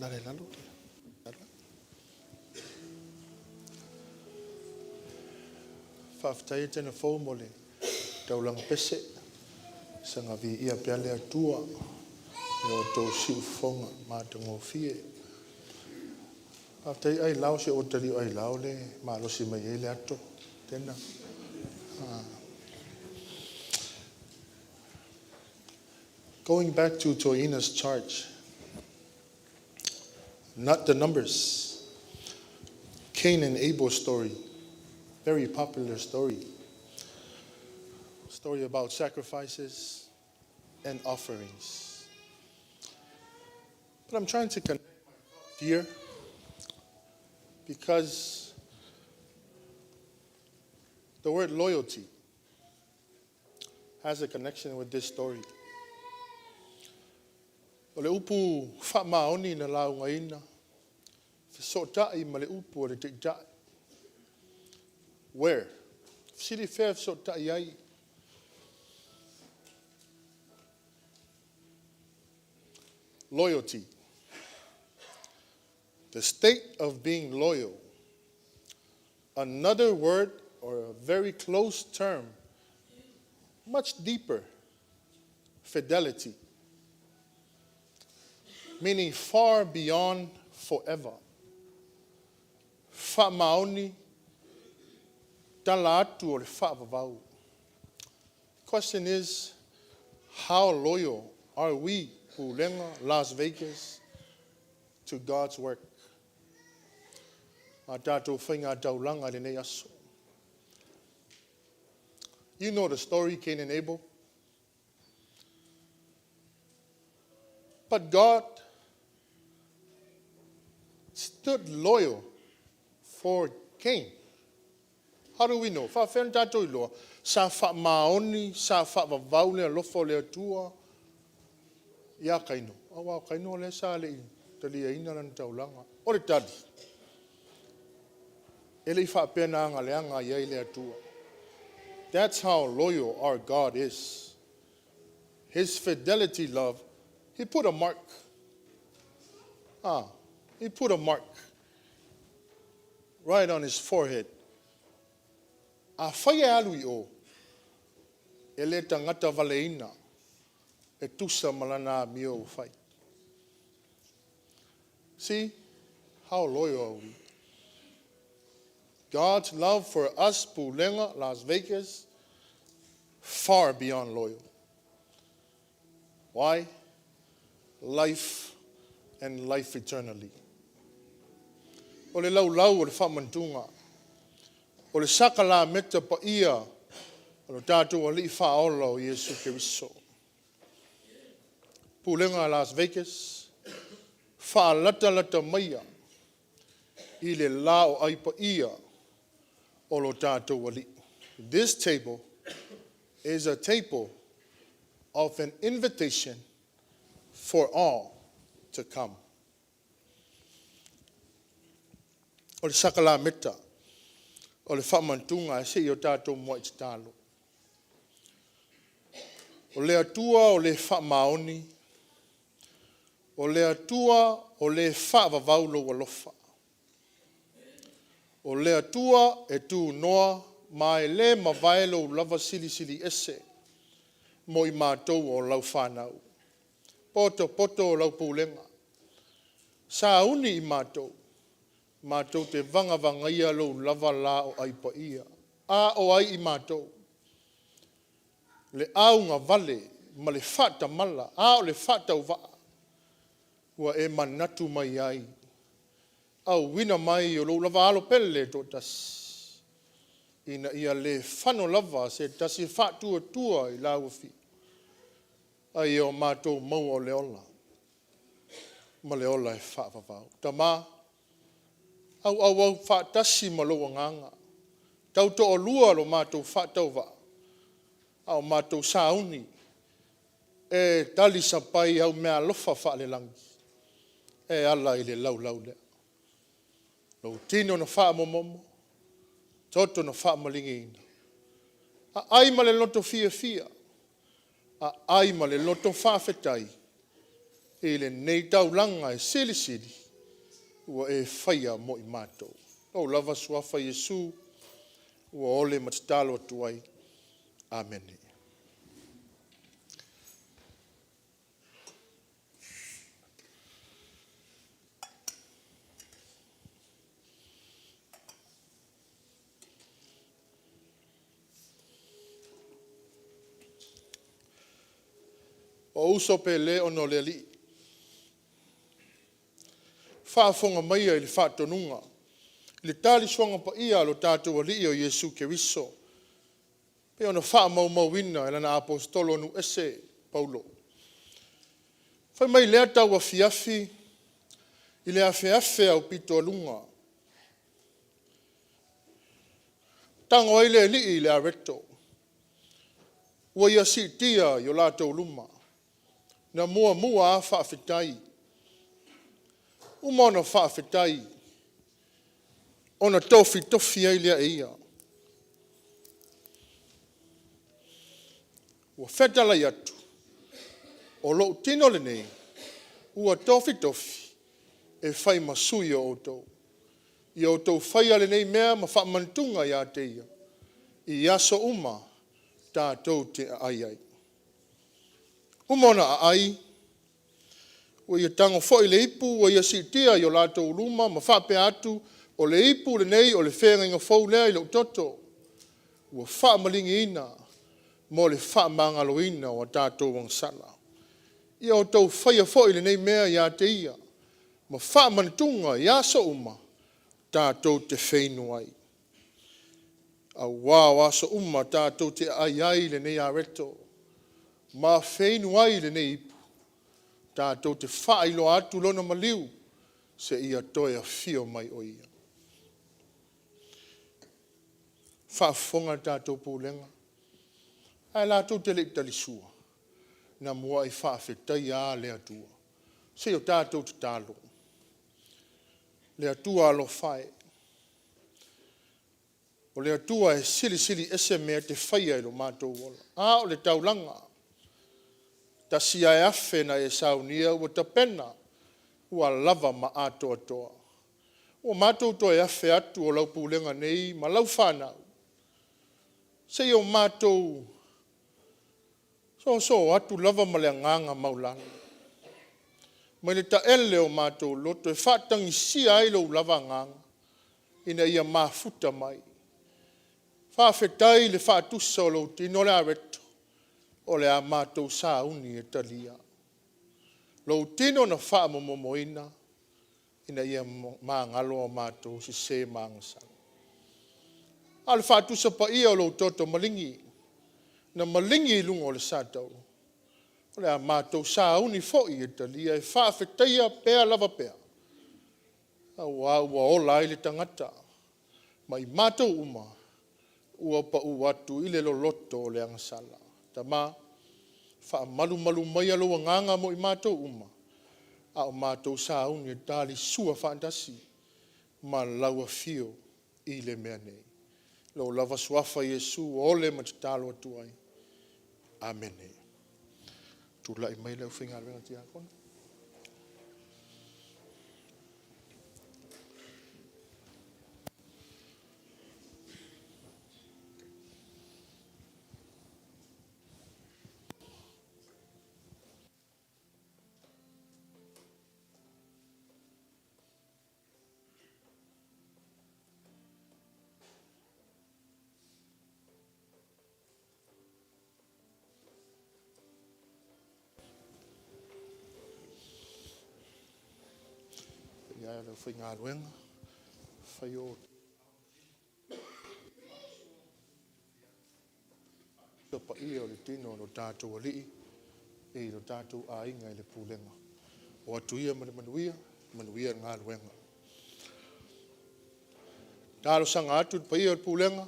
Lale lalo. Faafetai e tena fou mo le taulaga pese. Saga viia pea le Atua i o outou siufofoga matagofie. Faafetai Ailao, se ua taliu Ailao le malosi mai ai le ato. Tena. Going back to Toeaina's charge, not the numbers. Cain and Abel story, very popular story. Story about sacrifices and offerings. But I'm trying to connect my thoughts here because the word loyalty has a connection with this story. O le upu faamaoni na laugaina, fesootai ma le upu o le taitai. Where? Fesili fea fesootai ai. Loyalty. The state of being loyal. Another word or a very close term, much deeper, fidelity. Meaning far beyond forever. Faamaoni tala atu o le faavavau. Question is, how loyal are we, Pulega, Las Vegas, to God's work? A tātou whainga taulanga i lenei aso. You know the story, Cain and Abel. But God stood loyal for Cain. How do we know? Faafeana tātou iloa. Sa faamaoni, sa faavavau le alofa o le Atua ia Kaino. Aua o Kaino le sa le i taliaina lana taulaga. O le tali. E le i faapea na agaleaga ai ai le Atua. That's how loyal our God is. His fidelity love, he put a mark. He put a mark right on his forehead. Afai e alu i o, e le tagata valeina e tusa ma lana amio ua fai. See how loyal are we? God's love for us, Pulega, Las Vegas, far beyond loyal. Why? Life and life eternally. O le laulau o le faamantuga, o le saka la meta pa ia o lo tātou ali'i faaola o Iesu Keriso. Pulega Las Vegas, faalatalata maia i le la o ai pa ia o lo tātou ali'i. This table is a table of an invitation for all to come. O le sakalameta, o le faamantuga e se i o tātou mua i tatalo. O le Atua o le faamaoni, o le Atua o le faavavau lou alofa. O le Atua e tunoa ma e le mavae lou lava silisili ese mo i matou o lau whanau. Poto poto o lau pulega. Sa uni i matou, matou te vagavaga lou lava la o ai pa ia. A o ai i matou. Le auga vale ma le faatamala, a o le faatauvaa, ua e manatu mai ai. Auina mai o lou lava alo pele toatasi. Ina ia le fano lava se tasi faatuatua i lau afi. Ai o matou maua o le ola. Ma le ola e faavavau. Tama, au au au faatasi ma lou agaga. Tau toalua lo matou faatauvaa. A o matou sauni e tali sapai au mea alofa faalelagi. E ala i le laulau lea. Lou tino na faamomomo, toto na faamaligiina. Aai ma le loto fiafia, aai ma le loto faafetai. I lenei taulaga e silisili ua e faia mo i matou. Lou lava suafa Iesu ua ole ma tatalo atu ai. Amene. O uso pele ona o le Alii, faafofoga maia i le faatonuga, i le tali suaga paia a lo tatou Alii o Iesu Keriso e pei ona faamaumauina e lana Aposetolo nuuese Paulo. Fai mai lea tauafiafi i le afeafe aupitoaluga, tago ai le Alii i le areto ua ia siitia i o latou luma, na muamua lava faafetai, uma ona faafetai, ona tofitofi ai lea e ia. Ua fetalai atu, o lou tino lenei ua tofitofi e fai ma sui o outou. Ia outou faia lenei mea ma faamanatuga ia te ia, i aso uma tatou te aai ai. Uma ona aai, ua ia tago foi le ipu ua ia siitia i o latou luma ma faapea atu, o le ipu lenei o le feagaiga fou lea i lou toto, ua faamaligiina mo le faamagaloina o a tatou agasala. Ia outou faia foi lenei mea ia te ia, ma faamanatuga i aso uma tatou te feinu ai. Aua o aso uma tatou te aai ai i lenei areto ma feinu ai i lenei ipu, tatou te faailoa atu lona maliu seia toe afio mai o ia. Faafofoga le tatou pulega, ae latou te le i talisua, na muai faafetaia lava le Atua. Se i o tatou tatalo. Le Atua alofa e, o le Atua e silisili ese mea e te faia i lo matou ola. A o le taulaga, e tasi lava e afe na e saunia ua tapena, ua lava ma atoatoa. Ua matou toe afe atu o lau pulega nei ma lau fanau, se i o matou soso atu lava ma le agaga maualalo, mai le taele o matou loto e faatagisia ai lou lava agaga ina ia mafuta mai. Faafetai i le faatusa o lou tino le areto, o le a matou sauni e talia. Lou tino na faamomomoina ina ia magalo a matou sese ma agasala. A o le faatusa paia o lou toto maligi, na maligi i luga o le satauro, o le a matou sauni foi e talia e faafetaia pea lava pea, aua ua ola ai le tagata ma i matou uma ua pau atu i le loloto o le agasala. Tama, faamalumalu maia lou agaga mo i matou uma, a o matou sauni e talisua faatasi ma lau afio i le mea nei. Lou lava suafa Iesu ua ole ma tatalo atu ai. Amene. Tulai mai le aufaigaluega tiakono. Paia e o le aufaigaluega, afai o paia o le tino o lo tatou Alii i lo tatou aiga i le pulega. O atu ia ma le manuia, manuia le galuega. E talosaga atu i le paia o le pulega,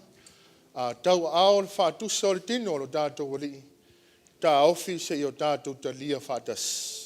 a tauaao le faatusa o le tino o lo tatou Alii, taofi seia o tatou talia faatasi.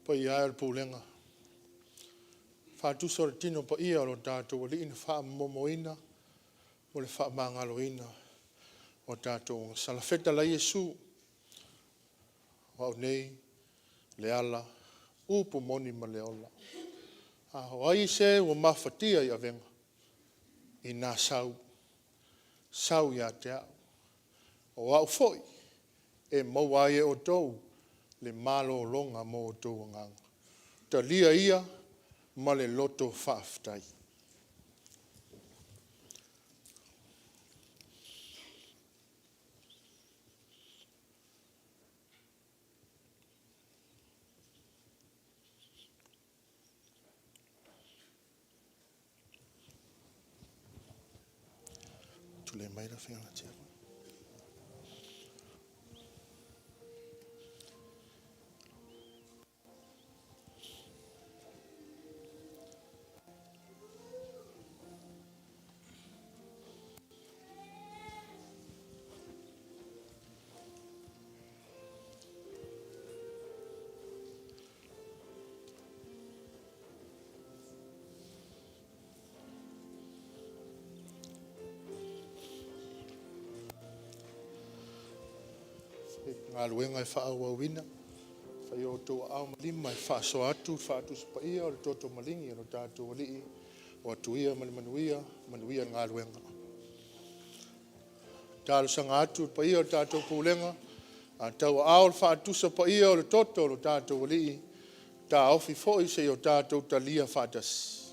Paia e o le pulega, faatusa o le tino paia o lo tatou Alii na faamomoina mo le faamagaloina o tatou agasala. Fetalai Iesu, o au nei, le ala, upu moni ma le ola. A o ai se ua mafatia i avega, ina sau, sau ia te au. O au foi e maua ai e outou le malologa mo outou agaga. Talia ia ma le loto faafetai. Tulai mai lau Afioga i le Tiakono. Galuega e faaauauina, fai o outou aao ma lima e faasoa atu le faatusa paia o le toto maligi a lo tatou Alii, o atu ia ma le manuia, manuia le galuega. E talosaga atu i le paia o le tatou Pulega, a tauaao le faatusa paia o le toto a lo tatou Alii, taofi foi seia o tatou talia faatasi.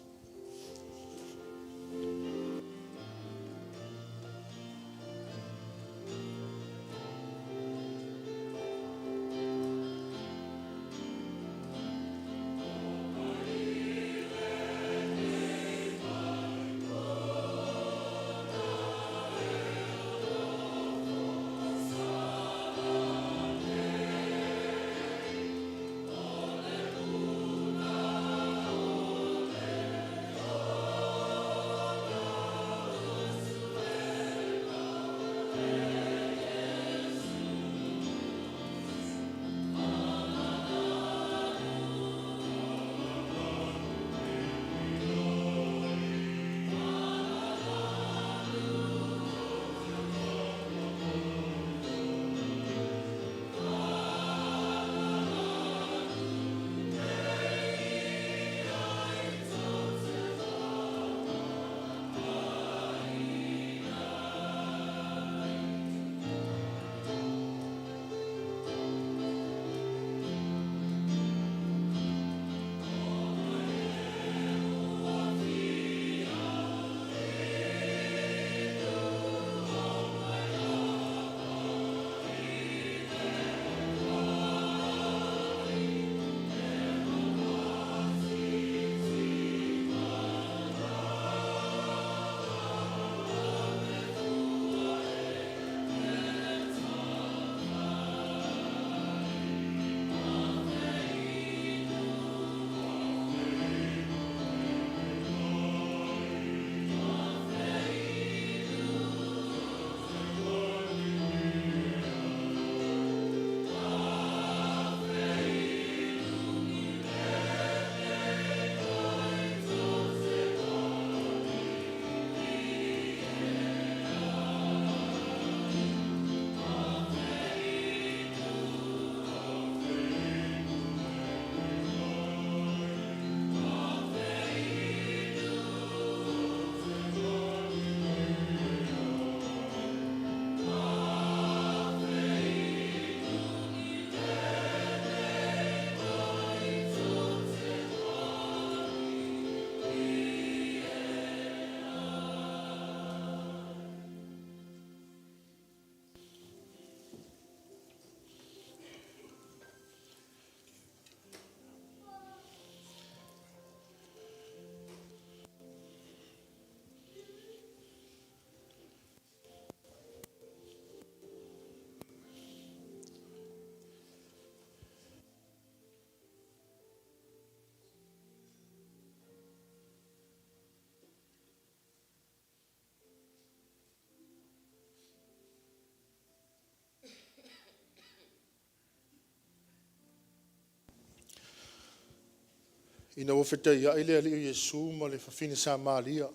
Ina ua fetaiai le Alii o Iesu ma le fafine Samaria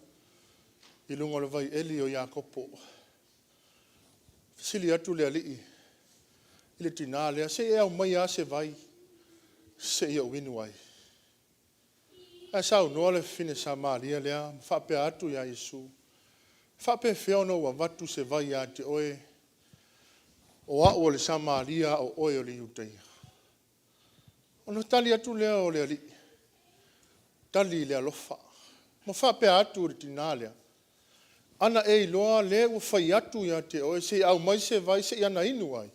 i luga o le vaieli o Iakopo. Fesili atu le Alii i le tinā lea, se i e aumaia lava se vai se i ou inu ai. Ae saunoa le fafine Samaria lea ma faapea atu ia Iesu, e faapefea ona ou avatu se vai ia te oe, o au o le Samaria a o oe o le Iutaia? Ona tali atu lea o le Alii, tali i le alofa, ma faapea atu i le tinā lea, a na e iloa le ua fai atu ia te oe se i aumai se vai se i ana inu ai,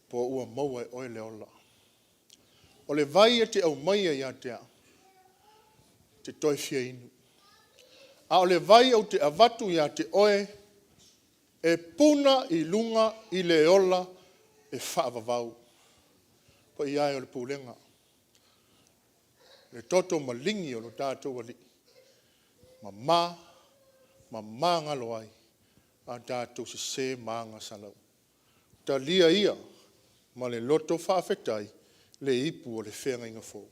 po ua maua e oe le ola. O le vai e te aumaia ia te au, e te toe fia inu. A o le vai ou te avatu ia te oe, e puna i luga i le ola e faavavau. Le paia e o le Pulega, le toto maligi o lo tatou Alii, mama ma magalo ai a tatou sese ma agasala uma. Talia ia ma le loto faafetai le ipu o le feagaiga fou.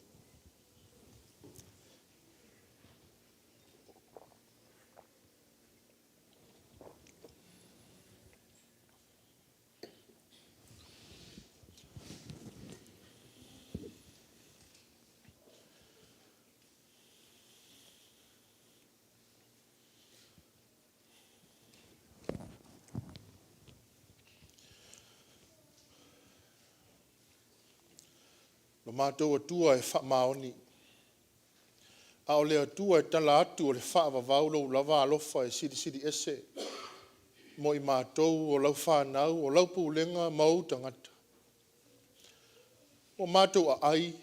Lo matou Atua e faamaoni, a o le Atua e tala atu o le faavavau lou lava alofa e silisili ese mo i matou o lau fanau, o lau pulega ma ou tagata. Ua matou aai,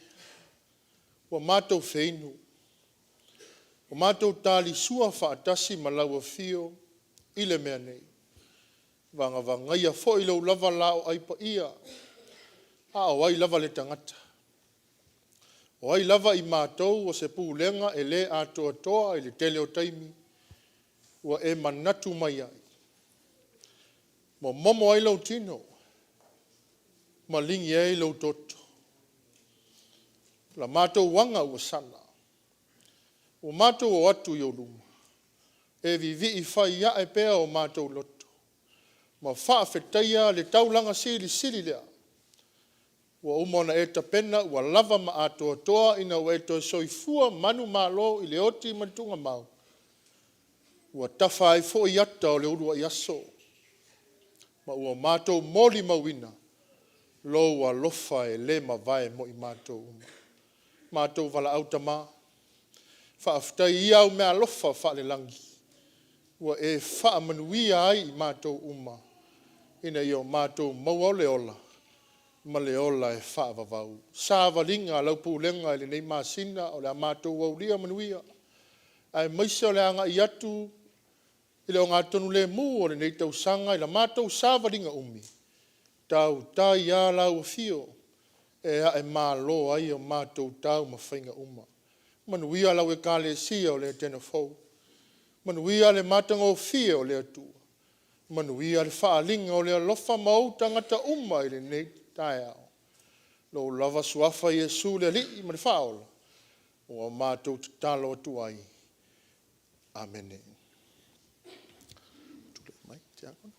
ua matou feinu, ua matou talisua faatasi ma lau afio i le mea nei, vagavagaia foi lou lava laoai paia. A o ai lava le tagata? O ai lava i matou o se pulega e le atoatoa i le tele o taimi ua e manatu mai ai, momomo ai lou tino, maligi ai lou toto. O la matou aga ua sala, ua matou o atu i ou luma, e vivii fai ae pea o matou loto ma faafetaia le taulaga silisili lea ua uma ona e tapena ua lava ma atoatoa ina ua e toe soifua manumalo i le oti ma le tuugamau, ua tafa ai foi ata o le uluai aso, ma ua matou molimauina lou alofa e le mavae mo i matou uma. Matou valaau tama, faafetai ia au meaalofa faalelagi ua e faamanuia ai i matou uma, ina ia matou maua le ola ma le ola e faavavau. Savaliga a lau pulega i lenei masina o le a matou aulia manuia, aemaise o le agai atu i le ogatotonu lemu o lenei tausaga i la matou savaliga umi, tautai lava lau afio e aemalo ai a matou taumafaiga uma. Manuia lau Ekalesia o le Etena Fou, manuia le matagofie o le Atua, manuia le faaaliga o le alofa ma ou tagata uma i lenei taeao. I lou lava suafa Iesu le Alii ma le Faaola, ua matou tatalo atu ai. Amene. Tulai mai, Tiakono.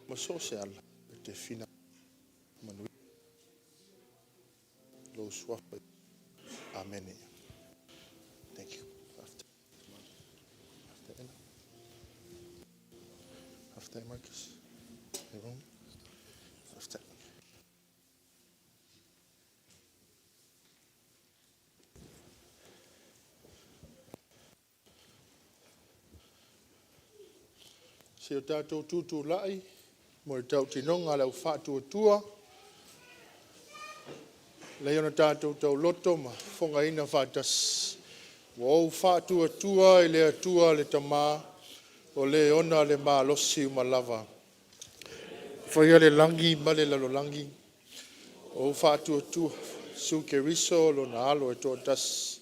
Ma so o se ala e te finagalo i lou suafa. Amene. Thank you. Faafetai. Faafetai Marcus. Faafetai. Se o tatou tutulai mo le tautinoga a le au faatuatua, lea ona tatou tauloto ma fofogaina faatasi. Ua ou faatuatua i le Atua le Tama, o le ona le malosi uma lava, faia le lagi ma le lalolagi. Ua ou faatuatua Iesu Keriso o Lona Alo e toatasi,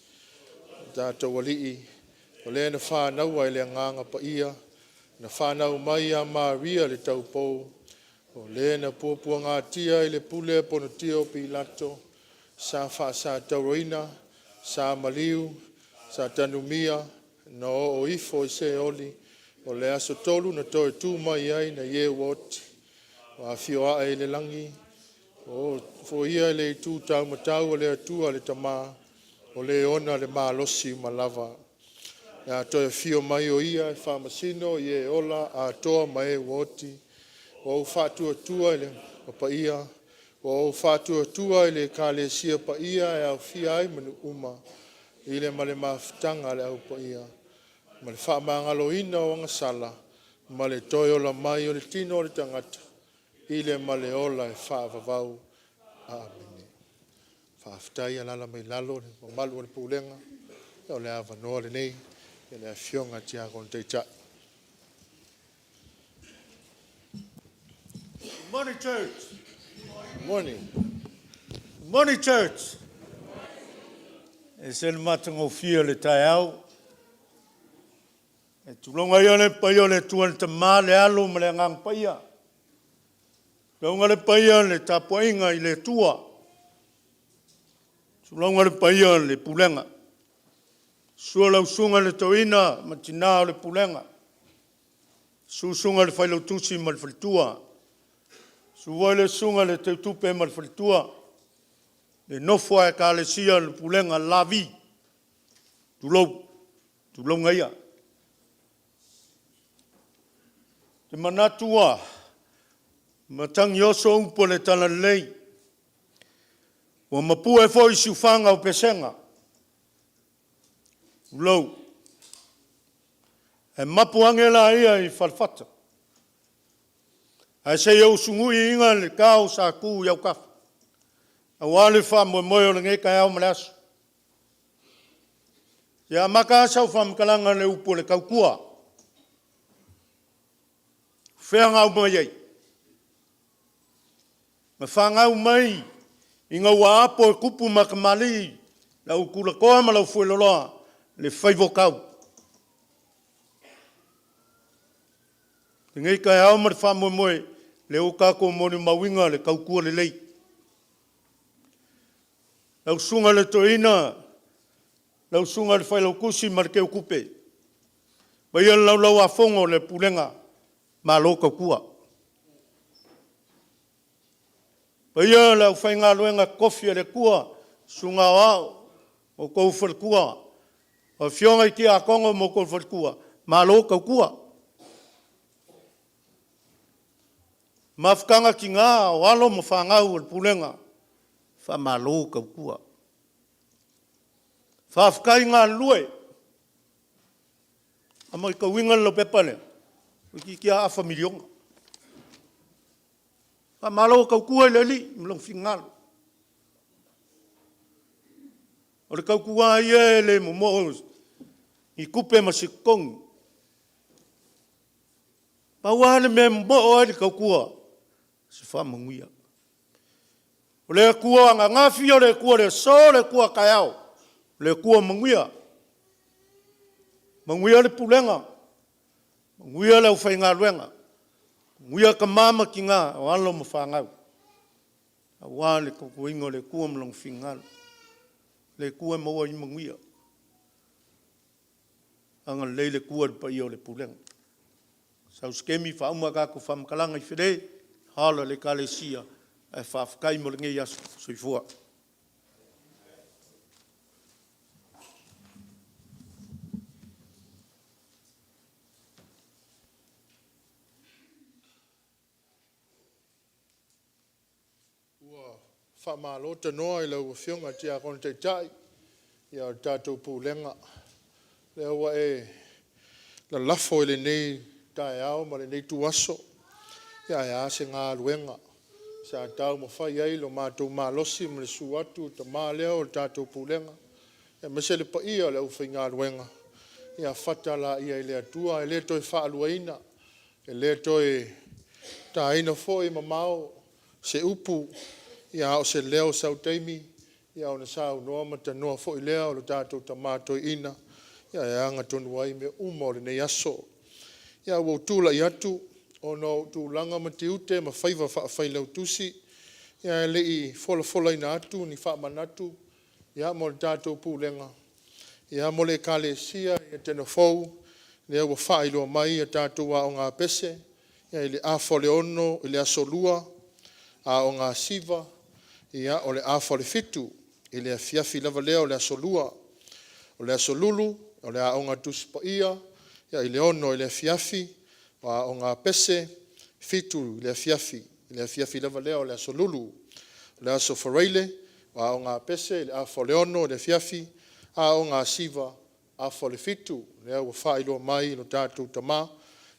o tatou Alii, o Le na fanau i le Agaga Paia, na fanau mai ia Maria i le taupou, o Le na puapuagatia i le pule a Ponitio Pilato, sa faasatauaina, sa maliu, sa tanumia, na oo ifo i Seoli, o le aso tolu na toe tu mai ai nai e ua oti, ua afio ae i le lagi, ua nofoia le itu taumatau a le Atua le Tama, o Le ona le malosi uma lava. O le a toe afio mai o Ia e faamasino e ola atoa ma e ua oti. Ua ou faatuatua i le Agaga Paia, ua ou faatuatua i le Ekalesia Paia e aofia ai ma nuu uma i le ma le mafutaga a le Au Paia, ma le faamagaloina o agasala, ma le toe ola mai o le tino o le tagata i le ma le ola e faavavau. Amene. Faafetai. Alaala mai i lalo le mamalu o le pulega, o le avanoa lenei i le Afioga i le Tiakono Taitai. Good morning, church. Good morning. Good morning, church. E ese le matagofie o le taeao. E tuloga ia le paia o le Atua i le Tama, le Alo ma le Agaga Paia. Tuloga le paia o le tapuaiga i le Atua. Tuloga le paia o le pulega. Susu lau susuga i le toeaina ma tina o le pulega. Susu susuga i le failautusi ma le faletua. Susu foi le susuga i le teutupe ma le faletua. Le nofo a ekalesia le pulega La Vi, tulou, tulouna ia. Ou te manatu ua matagi oso upu o le Talalelei, ua mapue foi i siufaga o pesega, tulou, ae mapu ane laia i Falefata, ae se i ou sugui iiga le tao sa tu i autafa, aua le faamoemoe o lenei taeao ma le aso. E amata lava sau faamatalaga i le upu o le tautua. O fea na aumai ai? Na fanau mai ina ua apo e tupu ma tamalii le au tulatoa ma le aufueloloa le faiva o tau. I lenei taeao ma le faamoemoe, lea ua tatou molimauina le tautua lelei. Lau susuga i le Toeaina, lau susuga i le Failautusi ma le Teutupe, faia le Laulau-a-Fono a le Pulega, malo tautua. Le paia o le aufaigaluega totofi a le Atua, susuga aoao ma outou faletua, afioga i Tiakono ma outou faletua, malo tautua. Mafutaga a tina o alo ma fanau a le pulega, faamalo tautua. Faafetai galulue. A matauina le laupepa lea, toeitiiti lava afa miliona. Faamalo tautua i le Alii ma Lona finagalo. O le tautua lava ia e le momoo ni tupe ma se totogi. Pau lava le mea e momoo ai le tautua, o se faamanuia. O le Atua ananafi, o le Atua o le aso, o le Atua a taeao, o le Atua manuia. Manuia le pulega, manuia le aufaigaluega, manuia tama ma tina, o alo ma fanau, aua le tautuaina o le Atua ma Lona finagalo. O le Atua e maua ai manuia. Agalelei le Atua i le paia o le pulega. Sau se taimi faauma a tatou faamatalaga i Fale, hall o le Ekalesia, ae faafetai mo lenei aso. Soifua. Ua faamalo tanoa i lau Afioga i le Tiakono Taitai o le tatou Pulega, o lea ua e lalafo i lenei taeao ma lenei ituaso. Ia ae a se galuega sa taumafai ai lo matou malosi ma le susu atu o le tama lea o le tatou pulega, aemaise le paia o le aufaigaluega, ia fata laia i le Atua, e le toe faaluaina, e le toe taina foi mamao se upu, a o se leo i sau taimi ona saunoa ma tanoa foi lea o le tatou tama toeaina e agatonu ai mea uma o lenei aso. Ia, ae ua ou tulai atu ona o ou tulaga ma tiute ma faiva faa-Failautusi, ae le i folafolaina atu ni faamanatu mo le tatou Pulega mo le Ekalesia Etena Fou, lea ua faailoa mai a tatou aoga a pese i le 5:30 i le aso Lua, aoga asiva o le 6:30 i le afiafi lava lea o le aso Lua. O le aso Lulu, o le aoga Tusi Paia i le 6:00 i le afiafi, o aoga a pese e 7:00 i le afiafi, i le afiafi lava lea o le aso Lulu. O le aso Faraile, o aoga a pese i le 5:30 i le afiafi, aoga asiva e 6:30. Lea ua faailoa mai e le tatou tama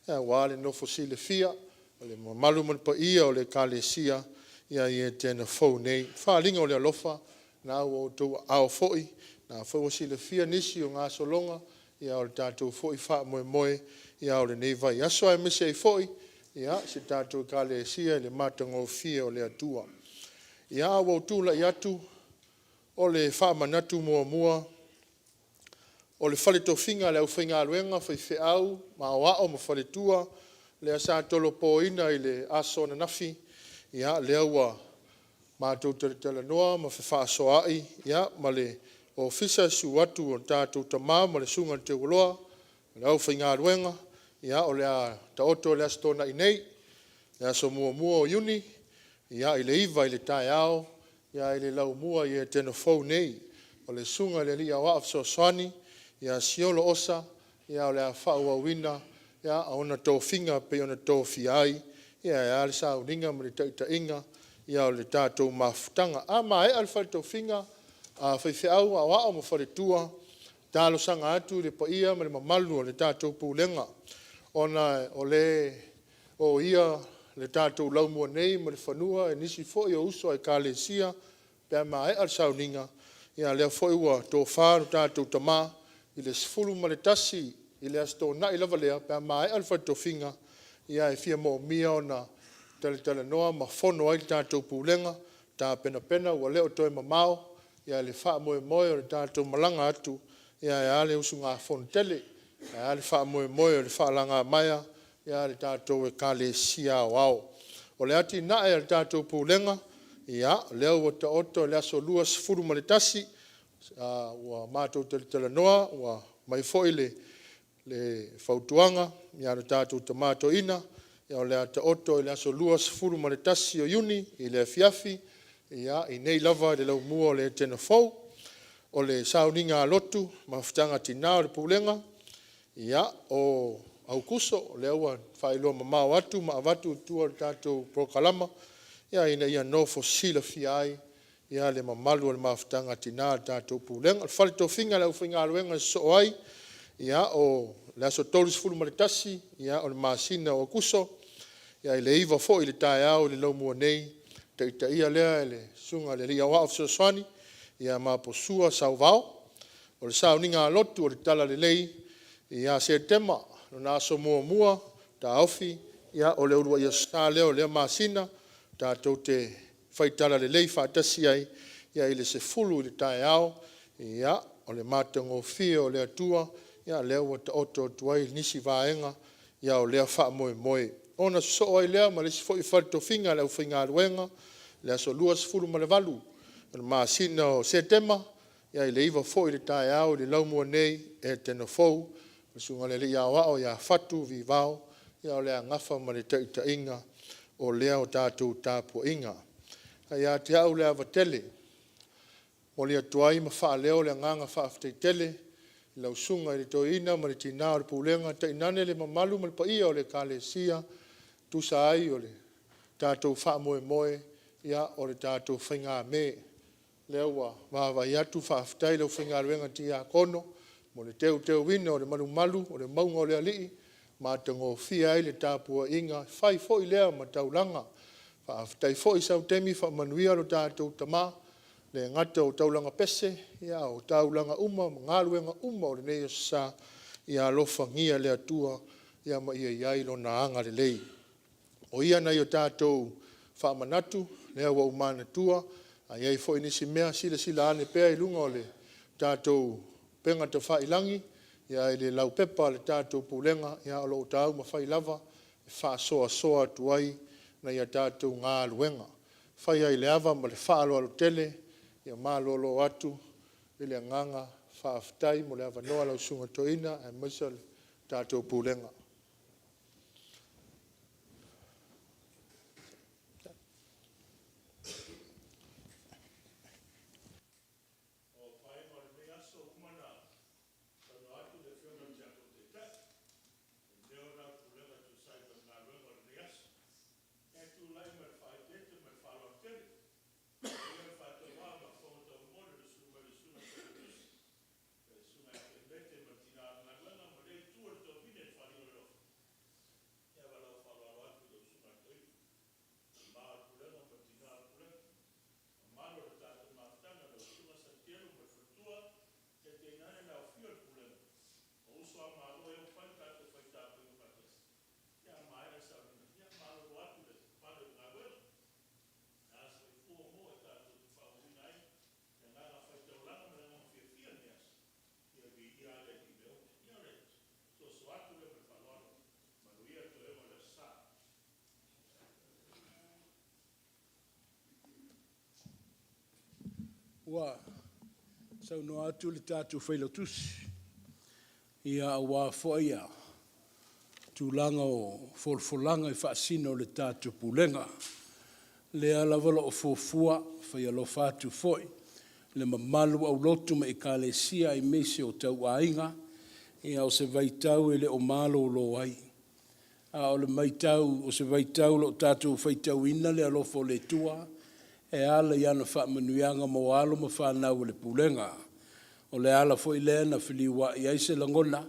aua le nofo silafia e le mamalu ma le paia o le Ekalesia i Etena fou nei. O le faaaliga o le alofa, o lena ua i outou aao foi, o lena foi ua silafia nisi o gasologa o le tatou foi faamoemoe o lenei vaiaso, aemaise ai foi si a tatou Ekalesia i le matagofie o le Atua. Ia, ae ua ou tulai atu, o le faamanatu muamua, o le fale tofiga a le aufaigaluega faifeau aoao ma faletua lea sa tolopoina i le aso ananafi, ia lea ua matou talatalanoa ma fefaasoaai ma le ofisa, susu atu o le tatou tama ma le susuga i le teualoa ma le aufaigaluega, ia o le a taoto i le Aso Toonai nei, le aso 1 o Iuni i le 9:00 i le taeao i le Laumua i Etena Fou nei. O le susuga i le alii aoao fesoasoani ia Siolo Osa o le a faaauauina ona tofiga pei ona tofia ai e a le sauniga ma le taitaiga o le tatou mafutaga. A maea le fale tofiga a faifeau aoao ma faletua, e talosaga atu i le paia ma le mamalu o le tatou pulega, ona o le oia le tatou laumua nei ma le fanua e nisi foi o uso a Ekalesia pe a maea le sauniga. Ia a o lea foi ua tofa le tatou tama i le 11:00 i le Aso Toonai lava lea pe a maea le fale tofiga, e fia moomia ona talatalanoa ma fono ai le tatou pulega e tapenapena, ua le o toe mamao le faamoemoe o le tatou malaga atu e a le usugafono tele, ae a le faamoemoe o le faalagamaea a le tatou Ekalesia Aoao. O le atinae a le tatou Pulega, ia o lea ua taoto le aso 21, ua matou talatalanoa ua aumai foi le fautuaga a le tatou tama toeaina, o le a taoto i le aso 21 o Iuni i le afiafi i inei lava i le laumua o le Etena Fou. O le sauniga a lotu, mafutaga a tina o le pulega, ia, o Aokuso, lea ua faailoa mamao atu ma avatu i tua i le tatou polokalama ina ia nofo silafia ai le mamalu o le mafutaga a tina a le tatou Pulega. O le fale tofiga a le aufaigaluega e sosoo ai, ia o le aso 31 o le masina o Aokuso i le 9:00 foi i le taeao i le laumua nei, taitaia lea e le susuga i le alii aoao fesoasoani ia Maposua Sauvao. O le sauniga a lotu o le Talalelei ia Setema lona aso muamua, taofi o le uluai aso Sa lea o lea masina tatou te fai talalelei faatasi ai i le 10:00 i le taeao. O le matagofie o le Atua lea ua taoto atu ai nisi vaega o lea faamoemoe. Ona sosoo ai lea ma le isi foi fale tofiga a le aufaigaluega i le aso 28 o le masina o Setema i le 9:00 foi i le taeao i le laumua nei i Etena Fou, le susuga i le alii aoao ia Fatu Vivao o le a nafa ma le taitaiga o lea tatou tapuaiga. Ae ia te au le ava tele e momoli atu ai ma faaleo le agaga faafetai tele i lau Susuga i le Toeaina ma le Tina o le Pulega, tainane le mamalu ma le paia o le Ekalesia e tusa ai o le tatou faamoemoe, o le tatou faigamē. Lea ua vaavaai atu faafetai i le aufaigaluega tiakono mo le teuteuina o le malumalu o le mauga o le Alii. Matagofie ai le tapuaiga, e fai foi lea ma taulaga. Faafetai foi sau taimi faamanuia lo tatou tama, e le gata o taulaga pese, a o taulaga uma ma galuega uma o lenei aso Sa, ia alofagia e le Atua ma ia i ai Lona agalelei. O ia na ia tatou faamanatu, lea ua ou manatua, a i ai foi nisi mea, silasila ane pea i luga o le tatou upega tafailagi i le laupepa a le tatou Pulega, o lo o taumafai lava e faasoasoa atu ai nai a tatou galuega. E fai ai i le ava ma le faaaloalo tele, ia malolo atu i le agaga faafetai mo le avanoa lau Susuga i le Toeaina aemaise o le tatou Pulega. Ua saunoa atu le tatou Failautusi, aua foi tulaga o folafolaga i faasino i le tatou Pulega. O lea lava o lo o fuafua, e fai alofa atu foi i le mamalu aulotu ma Ekalesia aemaise o tauaiga, o se vaitau e le o malolo ai. A o le maitau o se vaitau o lo o tatou faitauina le alofa o le Atua e ala i ana faamanuiaga mo alo ma fanau a le Pulega. O le ala foi lea na feliuai ai se lagona,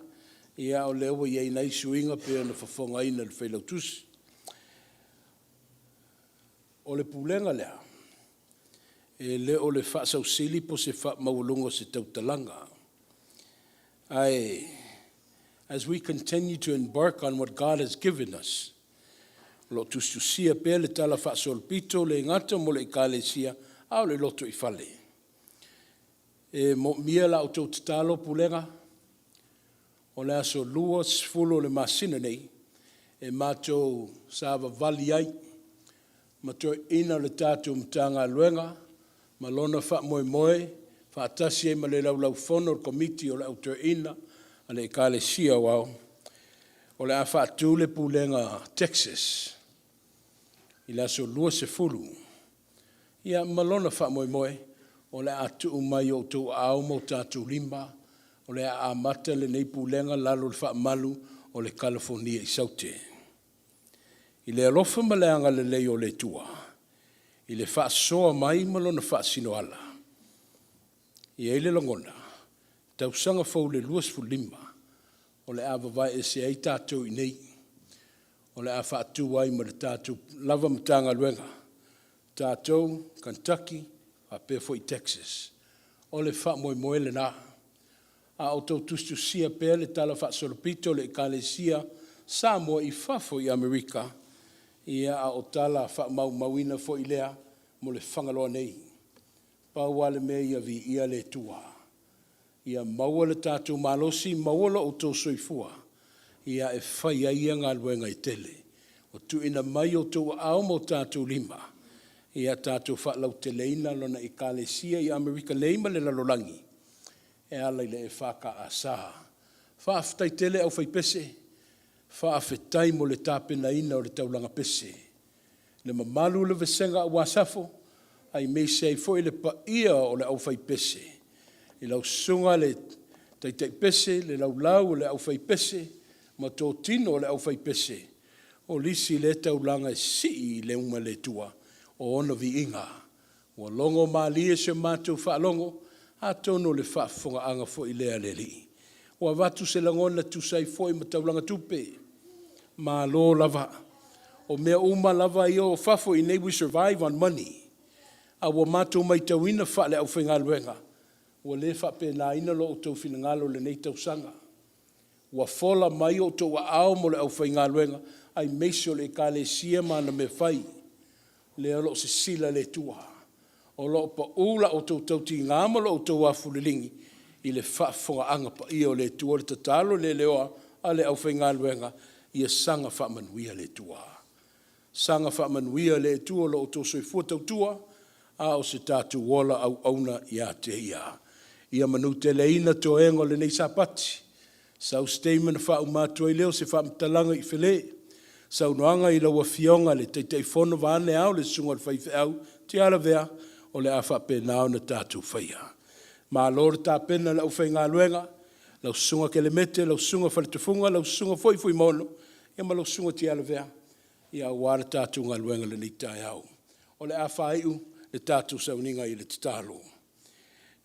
ia o lea ua i ai nei suiga pei ona fofogaina e le Failautusi. O le Pulega lea, e le o le faasausili po o se faamaualuga o se tautalaga, ae as we continue to embark on what God has given us, o lo o tusitusia pea le talafaasolopito, e le gata mo le Ekalesia, a o le lotoifale. E moomia la outou tatalo Pulega, o le aso 20 o le masina nei e matou savavali ai ma toeaiina o le tatou Matagaluega ma lona faamoemoe faatasi ai ma le Laulau-a-Fono a le Komiti o le Au Toeaina a le Ekalesia Aoao, o le a faatu le Pulega Texas i le aso 20. Ia ma lona faamoemoe, o le a tuu mai i o outou aao ma o tatou lima o le a amata lenei Pulega i lalo o le faamalu o le Kalifonia i Saute. I le alofa ma le agalelei o le Atua i le faasoa mai ma lona faasinoala, e i ai le lagona, tausaga fou le 25, o le a vavaeese ai tatou i inei, o le a faatu ai ma le tatou lava Matagaluega, tatou, Kentucky faapea foi Texas. O le faamoemoe lena. A o outou tusitusia pea le talafaasolopito a le Ekalesia Samoa i fafo i Amerika, ia a o tala faamaumauina foi lea mo le Fagaloa nei. Pau lava le mea ia viia le Atua, ia maua le tatou malosi, maua lo outou soifua e fai ai ia galuega e tele. Ua tuuina mai i outou aao ma o tatou lima, ia tatou faalauteleina Lona Ekalesia i Amerika nei ma le lalolagi e ala i le EFKS. Faafetai tele le aufaipese, faafetai mo le tapenaina o le taulaga pese. Le mamalu o le vasega au Asafo aemaise ai foi le paia o le aufaipese i lau Susuga i le Taitai Pese, le Laulau a le Aufaipese ma totino o le aufaipese, o le isi lea taulaga e sii i luma e le Atua o ona viiga. Ua logo malie si a matou faalogo, atonu o le faafofogaaga foi lea a le Alii. Ua avatu se lagona e tusa ai foi ma taulaga tupe. Malo lava. O mea uma lava ia o fafo i inei, we survive on money. A ua matou maitauina faale-aufaigaluega, ua le faapenaina lo outou finagalo i lenei tausaga. Ua fola mai outou aao mo le aufaigaluega, aemaise o le Ekalesia ma ana mea fai. Lea o lo o sisila le Atua, o lo o pau la outou tautiga ma lo outou afulelegi i le faafofogaaga paia a le Atua. O le tatalo le leoa a le aufaigaluega, ia saga faamanuia le Atua. Saga faamanuia le Atua i lo outou soifua tautua a o se tatou ola auauna ia te Ia. Ia manuteleina toega o lenei Sapati, sau se taimi ona faauma atu ai lea o se faamatalaga i Fale, saunoaga i lau Afioga i le Taitaifono vaeane Ao le Susuga i le Faifeau Tialavea, o le a faapena ona tatou faia. Malo le tapena i le aufaigaluega, lau Susuga Kelemete lau Susuga Faletofuga lau Susuga foi Fuimaono ma lau Susuga Tialavea aua le tatou galuega i lenei taeao. O le a faaiu le tatou sauniga i le tatalo.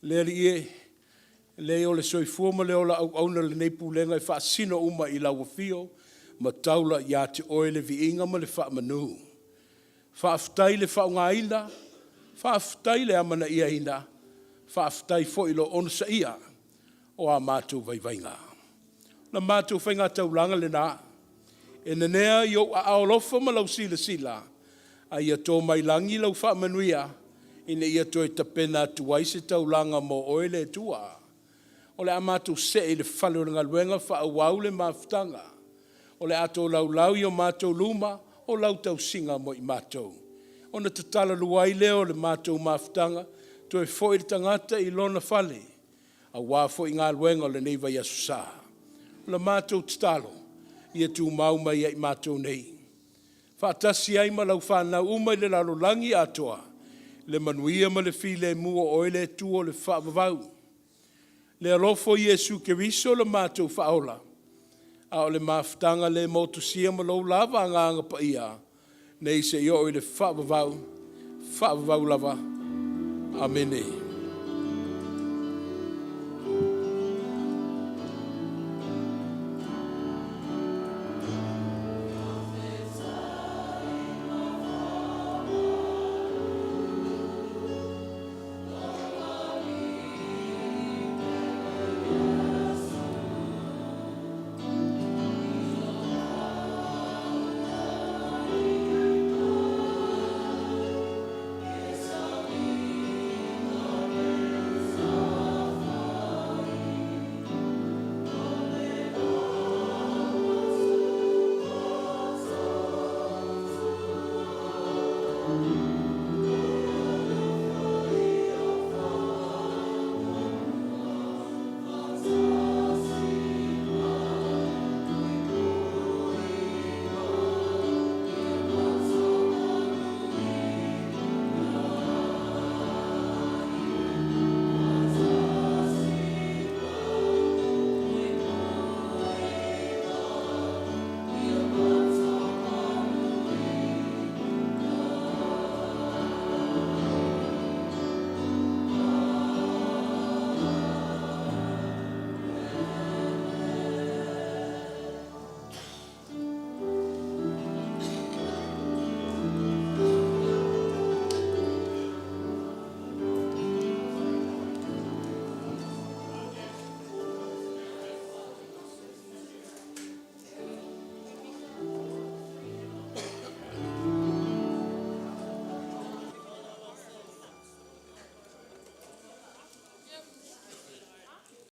Le Alii e, leai o le soifua ma le ola auauna o lenei Pulega e faasino uma i lau afio ma taula ia te Oe le viiga ma le faamanu. Faafetai le faaaogaina, faafetai le amanaiaina, faafetai foi i lou onosaia o a matou vaivaiga. O le matou faigataulaga lena, e nanea i ou aao alofa ma lau silasila, a ia to mai lagi lau faamanuia ina ia toe tapena atu ai se taulaga mo Oe le Atua. O le a matou see i le fale o le galuega faaauau le mafutaga. O le a tolaulau i o matou luma o lau tausiga mo i matou. Ona tatala lua ai lea o le matou mafutaga, toe foi le tagata i lona fale, aua foi galuega o lenei vaiaso sa. O le matou tatalo, ia tumau mai ia i matou nei, faatasi ai ma lau fanau uma i le lalolagi atoa, le manuia ma le filemu o Oe le Atua o le faavavau. Le alofa o Iesu Keriso lo matou Faaola, a o le mafutaga le motusia ma lou lava Agaga Paia, nei seia oo i le faavavau, faavavau lava. Amene.